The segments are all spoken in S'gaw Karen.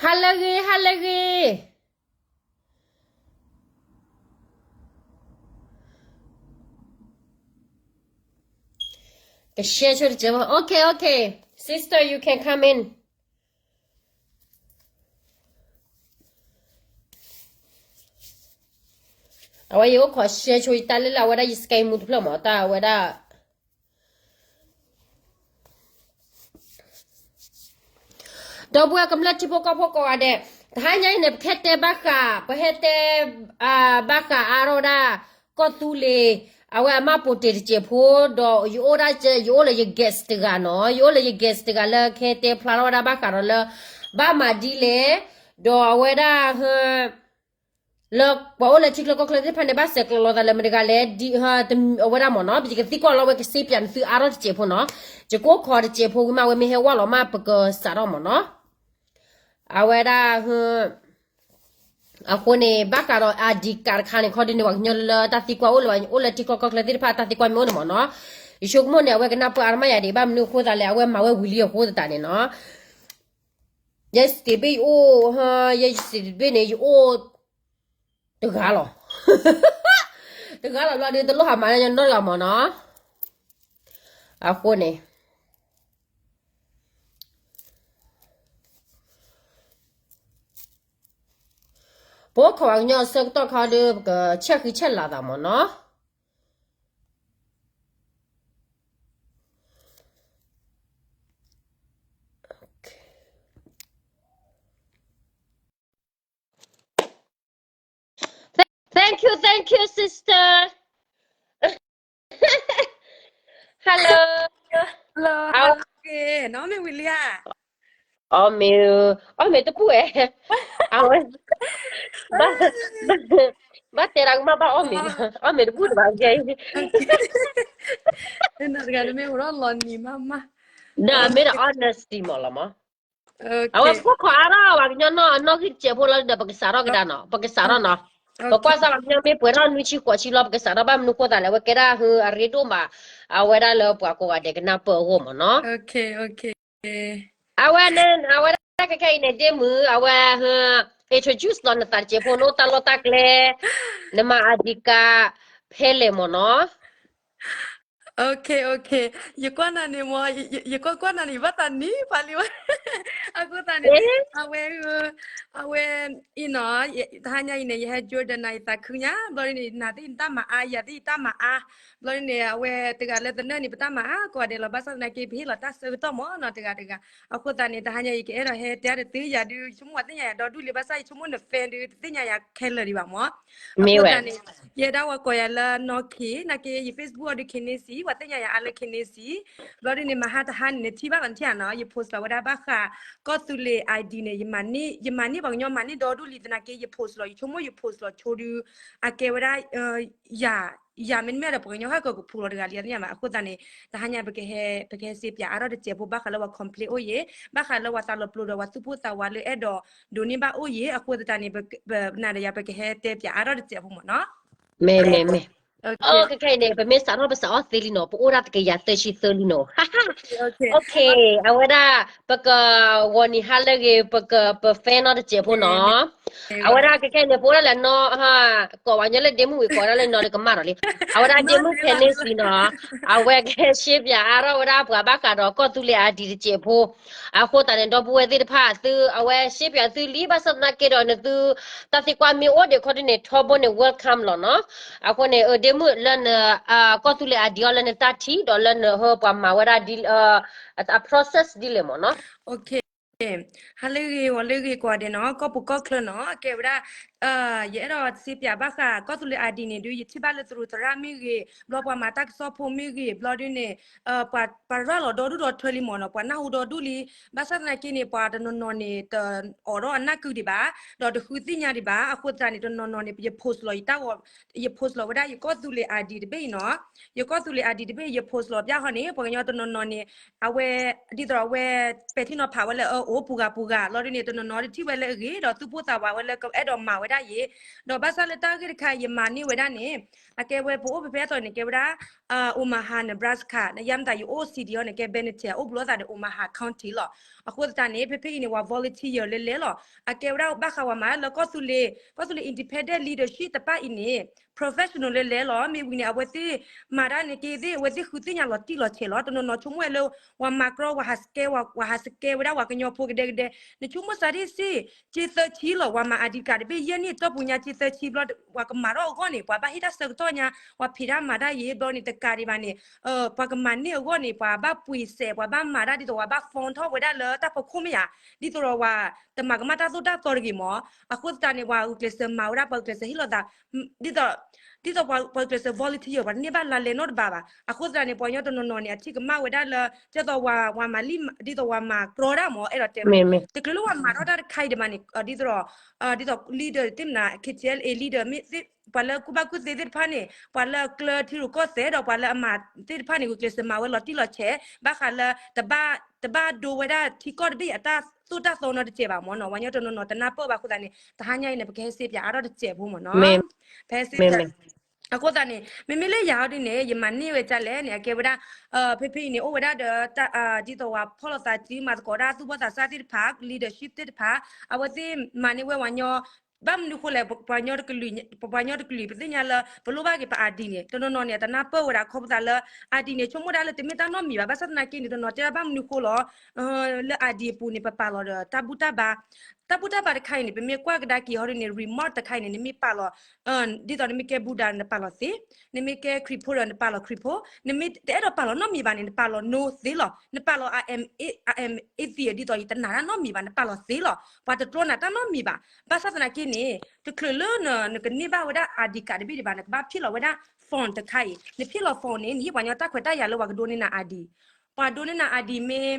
ဟါလၢအဂ့ၤ, ဟါလၢအဂ့ၤ. က share ဆိတစဲးဖိ, okay, okay. Sister, you can come in. အဝဲယအိၣ်ခိး share ဆိယတၢ်လၢလၢအဝဲဒၣ်ယ screen မူတဖျၢၣ်မး, တၢ်အဝဲဒၣ် ဒီပုၢ်ဝဲၢ်ကမျၢၢ်ထံဖိကီၢ်ဖိကိးဂၤဒဲး, တဟါညါအံၤန့ၣ် ပကဟဲတဲဘၣ်ဃး, ပဟဲတဲ ဘၣ်ဃးအါထီၣ်ဝဲဒၣ် ကီၢ်သူလ့ၤ, အဝဲအမၤပိာ်တ့ၢ်တစဲးဖိ, ဒီးယအိၣ်ဒၣ်, ယအိၣ်လၢယ guest တဂၤနီၤ, ယအိၣ်လၢယ guest တဂၤလၢကဟဲတဲဖျါထီၣ်ဝဲဒၣ်ဘၣ်ဃးဒီးလၢ ဘၣ်မၤဒ်လဲၣ်, ဒီးအဝဲဒၣ် လၢပှၤအိၣ်လၢထံချၢကီၢ်ချၢသ့ၣ်တဖၣ်န့ၣ် ဘၣ်ဆဲးကျိးလိာ်သးလၢမတၤတဂၤလဲၣ်, အဝဲဒၣ်မ့ၢ်နီၤ, ယကသံကွၢ်လီၤဝဲကစ့ပၠးနသုအါထီၣ်တစဲးဖိနီၤ, ယကအိၣ်ခိးတစဲးဖိဝံၤမး အဝဲမ့ၢ်ဟဲဝဲလီၤမး ပကစးထီၣ်မ့ၢ်နီၤ, အဝဲဒၣ် အဃိန့ၣ် ဘၣ်ဃးဒီး ID card တခါန့ၣ် ခီဒုန့ၣ် ပှၤကညီလၢတၢ်သံကွၢ်အိၣ်လၢ အိၣ်လၢထံချၢကီၢ်ချၢသ့ၣ်တဖၣ် တၢ်သံကွၢ်မ့ၢ်အိၣ်န့ၣ်မ့ၢ်နီၤ, ယဆိကမိၣ်န့ၣ် အဝဲကနၢ်ပၢၢ်အါတမၣ်ယၤဒံး ဘၣ်မနုၤအဃိသတးလဲၣ် အဝဲမၤဝဲဝံၤလံအဃိသတးန့ၣ်နီၤ, ယဲစတ့ဘ့ၣ်ယအိၣ်, ယဲစတ့ဘ့ၣ်န့ၣ် ယအိၣ် တဂၤလီၤ, တဂၤလီၤဘျီဒီး တလိၣ်ဟးမၤလၢညီနီတဂၤမ့ၢ်နီၤ, အဃိန့ၣ် ပအိၣ်ခိးပှၤကညီအဆၢကတီၢ်ခါဒီး ပကဆဲးဃံဆဲးလၤသးမ့ၢ်နီၤ. Thank you, thank you, sister. Hello. Hello, အီၣ်မ့ၤ, အီၣ်မ့ၤတဘူၣ်ဝဲ, အဝဲ, ဘၣ်တဲဒၣ်ကမၣ်ဘၣ်အီၣ်မ့ၤ, အီၣ်မ့ၤတဘူၣ်တဘၣ်ကဲ, တဂၤတမ့ၢ် ဒီးမ့ၢ်ဒီး honesty မ့ၢ်လီၤမး. အဝဲပခိၣ်ခီအါထီၣ် ပှၤကညီနီၢ်အနီၢ်ဂံၢ်တစဲးဖိလီၤဒီး ပကစးထီၣ်ကဒါနီၤ, ပကစးထီၣ်နီၤ, ပကွၢ်စၢ်ပှၤကညီမ့ၢ်ပှဲၤထီၣ်နွံဆံဃိးဆံလီၤ ပကစးထီၣ် ဘၣ်မနုၤဃိသးလဲၣ် အဝဲကဲဒၣ်ဟုအရ့ဒိၣ်မး, အဝဲဒၣ်လၢပှၤကိးဂၤဒဲးကနၢ်ပၢၢ်အဂီၢ်မ့ၢ်နီၤ. အဝဲန့ၣ် အဝဲဒၣ်ခဲခဲအံၤန့ၣ် ဒ့မုၣ် အဝဲ introduce လီၤနသးတစဲးဖိ နအိၣ်တၢ်လီၢ်တၢ်ကျဲ, နမၤ ID card ဖဲလဲၣ်မ့ၢ်နီၤ. ယကွၢ်နၤန့ၣ်မ့ၢ်, ယကွၢ်ကွၢ်နၤန့ၣ် ယဘၣ်သးနံၤဖးလံဝဲ, အဃိသတးန့ၣ် အဝဲ, အဝဲအံၤနီၤ, တဟါညါအံၤန့ၣ် ယဟဲ Jordan နၤ ယသးခုညါ, ဘျီဒ်န့ၣ် နၤသ့ၣ်နတၢ်မၤအါ, ယၤသ့ၣ်ယတၢ်မၤအါ, ဘျီဒ်န့ၣ် အဝဲတဂၤလၢသနၢၣ်န့ၣ် ပတၢ်မၤအါကိးဂၤဒဲးလီၤ, ဘၣ်ဆၣ်သနာ်က့ ပဟ့ၣ်လီၤတၢ်ဆၢကတီၢ်မ့ၢ်နီၤ တဂၤတဂၤ, အဃိသတးန့ၣ် တဟါညါအံၤ ယကအဲၣ်ဒိးဟဲတဲတသ့ ယၤဒုး ယဆိကမိၣ်ပှၤသ့ၣ်ညါယၤဒီဒူၣ်လံ ဘၣ်ဆၣ်ယဆိကမိၣ်န fan ဒုး တသ့ၣ်ညါယၤခဲလၢာ်ဒံးဘၣ်မ့ၢ်, အဃိသတးန့ၣ် ယဲဒၣ်ဝဲကိးယၤလၢနီၢ်ခ့, နာ်က့ ယ Facebook အီၤဒုး ခ့န့စံ, ပှၤသ့ၣ်ညါယၤအါလၢခ့န့စံ, ဘျီဒ်န့ၣ် မဟါတဟါန့ၣ် နထံၣ်ဘၣ်လီၤ နထံၣ်ဧါနီၤ, ယ post လီၤဝဲဒၣ်ဘၣ်ဃး ကီၢ်သူလ့ၤ ID န့ၣ်, ယမၤန့ၢ်ပှၤကညီမၤန့ၢ်ဒီဒူၣ်လံသနာ်က့ ယ post လီၤ, ယဆိကမိၣ်ယ post လီၤဆိဒုး, အကဲဝဲဒၣ် ယၤ, ယၤမ့တမ့ၢ်ဒီး ပှၤကညီဟဲကကဖူလီၤတဂၤလံ သ့ၣ်ညါမး, အဃိသတးန့ၣ် တဟါညါ ပကဟဲစ့ပၠးအါထီၣ်တစဲးဖိ ဘၣ်ဃးလၢပှၤ complain အိၣ်ယဲ, ဘၣ်ဃးလၢပှၤသးလီၤပျိၤဒီး ပှၤသူၣ်ပိၢ်သးဝးလၢအဲၣ်ဒိးဒိးန့ၢ်ဘၣ်အိၣ်ယဲ, အဃိသတးန့ၣ် ပနၤဒီးယၤ ပကဟဲတဲပၠးအါထီၣ်တစဲးဖိမ့ၢ်နီၤ. မ့ၢ်မ့ၢ်မ့ၢ်, အိၣ် ခဲခဲအံၤန့ၣ် ပမ့ၢ်စးထီၣ် ပစးအီၣ်သ့လံနီၤ, ပအိၣ်ဒၣ်တကယၤသၢဆံသၢလံနီၤ. အဝဲဒၣ် ပကဂီၤနံၤဟါလၢအဂ့ၤ, ပက ပ fan နီတစဲးဖိနီၤ. အဝဲဒၣ်ခဲခဲအံၤန့ၣ် ပအိၣ်ဒၣ်လဲာ်နီၤ, ကိးပှၤကညီလၢဒ့မုၣ်ဝံၤ ကိးဒၣ်လၢနီၤဒီးကမၣ်ဒီးလံ. အဝဲဒၣ်ဒ့မုၣ် ခ့န့စံနီၤ, အဝဲကဟဲစ့ပၠးအါထီၣ်ဝဲဒၣ်ပှၤဘၣ်ဃးဒီးကီၢ်သူလ့ၤ ID တစဲးဖိ. အဃိသတးန့ၣ် ဒီပုၢ်ဝဲၢ်သ့ၣ်တဖၣ် သု အဝဲစ့ပၠးသုလံ ဘၣ်ဆၣ်သနာ်က့ဒီး နသု တၢ်သံကွၢ်မ့ၢ်အိၣ်ဒံးခီဒ်န့ၣ် ထီဘိန့ၣ် welcome လီၤနီၤ. အဃိန့ၣ် ဒ့မုၣ် လၢန ကီၢ်သူလ့ၤ ID အီၤ လၢနတၢ်ထံၣ်ဒီးလၢနဟၢ ပှၤမၤဝဲဒၣ် အ process ဒ်လဲၣ်မ့ၢ်နီၤ. ဟါလၢအဂ့ၤ ဂီၤလၢအဂ့ၤကိးဂၤဒဲးနီၤ, ကီၢ်ပူၤကီၢ်ချၢနီၤ, ကဲဝဲဒၣ် ယအဲၣ်ဒိးစ့ပၠးဘၣ်ဃး ကီၢ်သူလ့ၤ ID န့ၣ်ဒုး ယထံၣ်ဘၣ်လၢသရူးသရၣ်မ့ၢ်ဂ့ၤ, ဘျီပှၤမၤတၢ်ကစီၣ်ဖိမ့ၢ်ဂ့ၤ, ဘျီဒုးန့ၣ် ပှၤရၤလီၤဒီဒူၣ်ဒီထၢလံမ့ၢ်နီၤ, ပှၤနၢ်ဟူဒီဒူၣ်လံ. ဘၣ်ဆၣ်သနာ်က့န့ၣ် ပှၤတနီၤနီၤန့ၣ် တအိးထီၣ်အနၢ်ကုဒံးဘၣ်, ဒီးတဃုသ့ၣ်ညါဒံးဘၣ်. အဃိသတးန့ၣ် တနီၤနီၤန့ၣ် ယ post လီၤယတၢ်ဂီၤ, ယ post လီၤဝဲဒၣ်ယကီၢ်သူလ့ၤ ID တဘ့ၣ်အံၤနီၤ, ယကီၢ်သူလ့ၤ ID တဘ့ၣ် ယ post လီၤပၠးဃီန့ၣ် ပှၤကညီတနီၤနီၤန့ၣ် အဝဲ ဒ်သိးအဝဲ ပဲာ်ထံနီၤဖးဝဲလၢ အိၣ်ပူၤဂၤပူၤဂၤလီၤဒ်န့ၣ် တနီၤနီၤတထံၣ်ဝဲလၢအဂ့ၤ ဒီးသူၣ်ပိၢ်သးဝးဝဲလၢကအဲၣ်ဒိးမၤဝဲဒၣ်ယ့ၣ်, ဒီးဘၣ်ဆၣ်လၢတၢ်ဂ့ၢ်တခါယမၤန့ၢ်ဝဲဒၣ်န့ၣ် အကဲဝဲပအိၣ်ဖဲဖဲအသိးန့ၣ် ကဲဝဲဒၣ် Omaha Nebraska ယၤမတၤယအိၣ် city အီၤန့ၣ် ကဲ Bannater အိၣ်ဘူးလိာ်သးဒီး Omaha County လီၤ. အဃိသတးန့ၣ် ဖဲဖဲအံၤန့ၣ် ပှၤ volunteer လဲၤလဲၤလီၤ. အကဲဝဲဒၣ်ဘၣ်ဃးဝဲမၤလၢကီၢ်သူလ့ၤ ကီၢ်သူလ့ၤ independent leadership တဖၣ်အံၤန့ၣ် professional လဲၤလဲၤလီၤ. မ့ၢ်ဝံၤန့ၣ် အဝဲသ့ၣ်မၤတၢ်န့ၣ်က့သ့ၣ် အဝဲသ့ၣ်ဃုသ့ၣ်ညါလီၤတံၢ်လီၤဆဲးလီၤ. တနီၤနီၤဆိကမိၣ်ဝဲလၢ ပှၤမၤကြီ ပှၤဟးစကဲ ပှၤဟးစကဲ ဝဲဒၣ်ပှၤကညီဖိကဒဲကဒဲ နဆိကမိၣ်စးဒ့စ့ၢ် က့သၢဆံလီၤ ပှၤမၤ ID card တဘ့ၣ်ယဲၢ်နံၣ်တီၢ်ပူၤညါ က့သၢဆံဘျီ ပှၤကမၤထီၣ်အဂီၢ်န့ၣ် ပှၤဘၣ်ဟ့ၣ်တၢ်ဆၢကတီၢ်ညါ ပှၤဖံးတၢ်မၤတၢ်ယ့ၣ်ဘျီန့ၣ် တကးဒံးဘၣ်န့ၣ် ပှၤကမၤန့ၢ်အဂီၢ်န့ၣ် ပှၤဘၣ်ပှ့ၤစဲး ပှၤဘၣ်မၤတၢ်ဒ်သိး ပှၤဘၣ် form ထီၣ်ဝဲဒၣ်လၢတၢ်ဖီခိၣ်မ့ၢ်ဧါ, ဒ်သိးဒီးပှၤတမၤကမၣ်တၢ်သိၣ်တၢ်သီတဂ့ၤမး. အဃိသတးန့ၣ် ပှၤဂုာ်ကျဲးစၢးမၤဝဲဒၣ် ပှၤဂုာ်ကျဲးစၢးဟ့ၣ်လီၤသး ဒ်သိး ဒ်သိးပှၤဂုာ်ကျဲးစၢး volunteer ပှၤတန့ၢ်ဘၣ်လါလဲနီတဘ့ၣ်ဘၣ်. အဃိသတးန့ၣ် ပှၤကညီတနီၤနီၤန့ၣ် အထံၣ်ကမၣ်ဝဲဒၣ်လၢ ကဲသိးပှၤမၤလံ ဒ်သိးပှၤမၤကြီတၢ်မး အဲၣ်ဒိးတဲဝဲ တချုးလၢပှၤမၤထီၣ်တၢ်တခါအံၤဒံးဘၣ်န့ၣ် ဒ်သိး ဒ်သိး leader သ့ၣ်မနၤ KTLA leader မ့ၢ် ပှၤလၢကူၣ်ဘၣ်ကူၣ်သ့သ့ၣ်တဖၣ်န့ၣ် ပှၤလၢအကျၢၤထံရူၢ်ကီၢ်သဲးဒီး ပှၤလၢအမၤသ့ၣ်တဖၣ်န့ၣ် ဂုာ်ကျဲးစၢးမၤဝဲလီၤတံၢ်လီၤဆဲး ဘၣ်ဃးလၢ တဘၣ်ဒိဝဲဒၣ်ထံကီၢ်တဘ့ၣ်အတၢ်သိၣ်တၢ်သီနီတစဲးဘၣ်မ့ၢ်နီၤ. ပှၤကညီတနီၤနီၤတနၢ်ပၢၢ်ဘၣ်အဃိသတးန့ၣ် တဟါညါအံၤန့ၣ် ပကဟဲစ့ပၠးအါထီၣ်တစဲးဖိမ့ၢ်နီၤ. ဖဲစ့ပၠး အဃိသတးန့ၣ် မ့မ့ၢ်လၢယၤအီၤဒ်န့ၣ် ယမၤန့ၢ်ဝဲဒ်လဲၣ်န့ၣ် အကဲဝဲဒၣ် ဖဲဖဲအံၤန့ၣ် အိၣ်ဝဲဒၣ်ဒီး ဒ်သိးပှၤဖီၣ်လိာ်သးစု မၤသကိးတၢ်သူၣ်ဘီၣ်သးစၢ်သ့ၣ်တဖၣ် leadership သ့ၣ်တဖၣ် အဝဲသ့ၣ်မၤန့ၢ်ဝဲပှၤကညီ ဘၣ်မနုၤဃိလဲၣ် ပှၤကညီတကလုာ် ပှၤကညီတကလုာ် ပသ့ၣ်ညါလၢ ပလိၣ်ဘၣ်က့ၤပ ID န့ၣ် တနီၤနီၤန့ၣ် အတနၢ်ပၢၢ်ဝဲဒၣ် ခီဖျိလၢ ID န့ၣ် ဆိကမိၣ်ဒၣ်လၢတမ့ၢ်တၢ်နီတမံၤဘၣ်. ဘၣ်ဆၣ်သနာ်က့န့ၣ် တနီၤတဲဒၣ်ဘၣ်မနုၤဃိလီၤ လၢ ID အပူၤန့ၣ် ပပာ်လီၤဒီးတၢ်ဘူၣ်တၢ်ဘါ တၢ်ဘူၣ်တၢ်ဘါတခါအံၤန့ၣ် ပမ့ၢ်ကွၢ်ကဒါက့ၤဟီဒ်န့ၣ် remark တခါအံၤန့ၣ် နမ့ၢ်ပာ်လီၤ ဒ်သိးနမ့ၢ်ကဲ Buddha နပာ်လီၤသ့, နမ့ၢ်ကဲခရံာ်ဖိဒီးနပာ်လီၤခရံာ်ဖိ, နမ့ၢ်တအဲၣ်ဒိးပာ်လီၤနီတမံၤဘၣ်န့ၣ် နပာ်လီၤ no သ့လီၤ. နပာ်လီၤ I am atheist ဒ်သိးယတနာ်တၢ်နီတမံၤဘၣ် နပာ်လီၤသ့လီၤ. ပှၤတတြီနၤတၢ်နီတမံၤဘၣ်. ဘၣ်ဆၣ်သနာ်က့န့ၣ် တချုးလၢနကန့ၢ်ဘၣ်ဝဲဒၣ် ID card တဘ့ၣ်ဒံးဘၣ် နကဘၣ်ဖံးလီၤဝဲဒၣ် form တခါအံၤ နဖံးလီၤ form န့ၣ် နဟ့ၣ်ပှၤကညီတၢ်ခွဲးတၢ်ယာ်လၢပှၤကဒိးန့ၢ်နၤ ID ပှၤဒိးန့ၢ်နၤ ID မ့ၢ်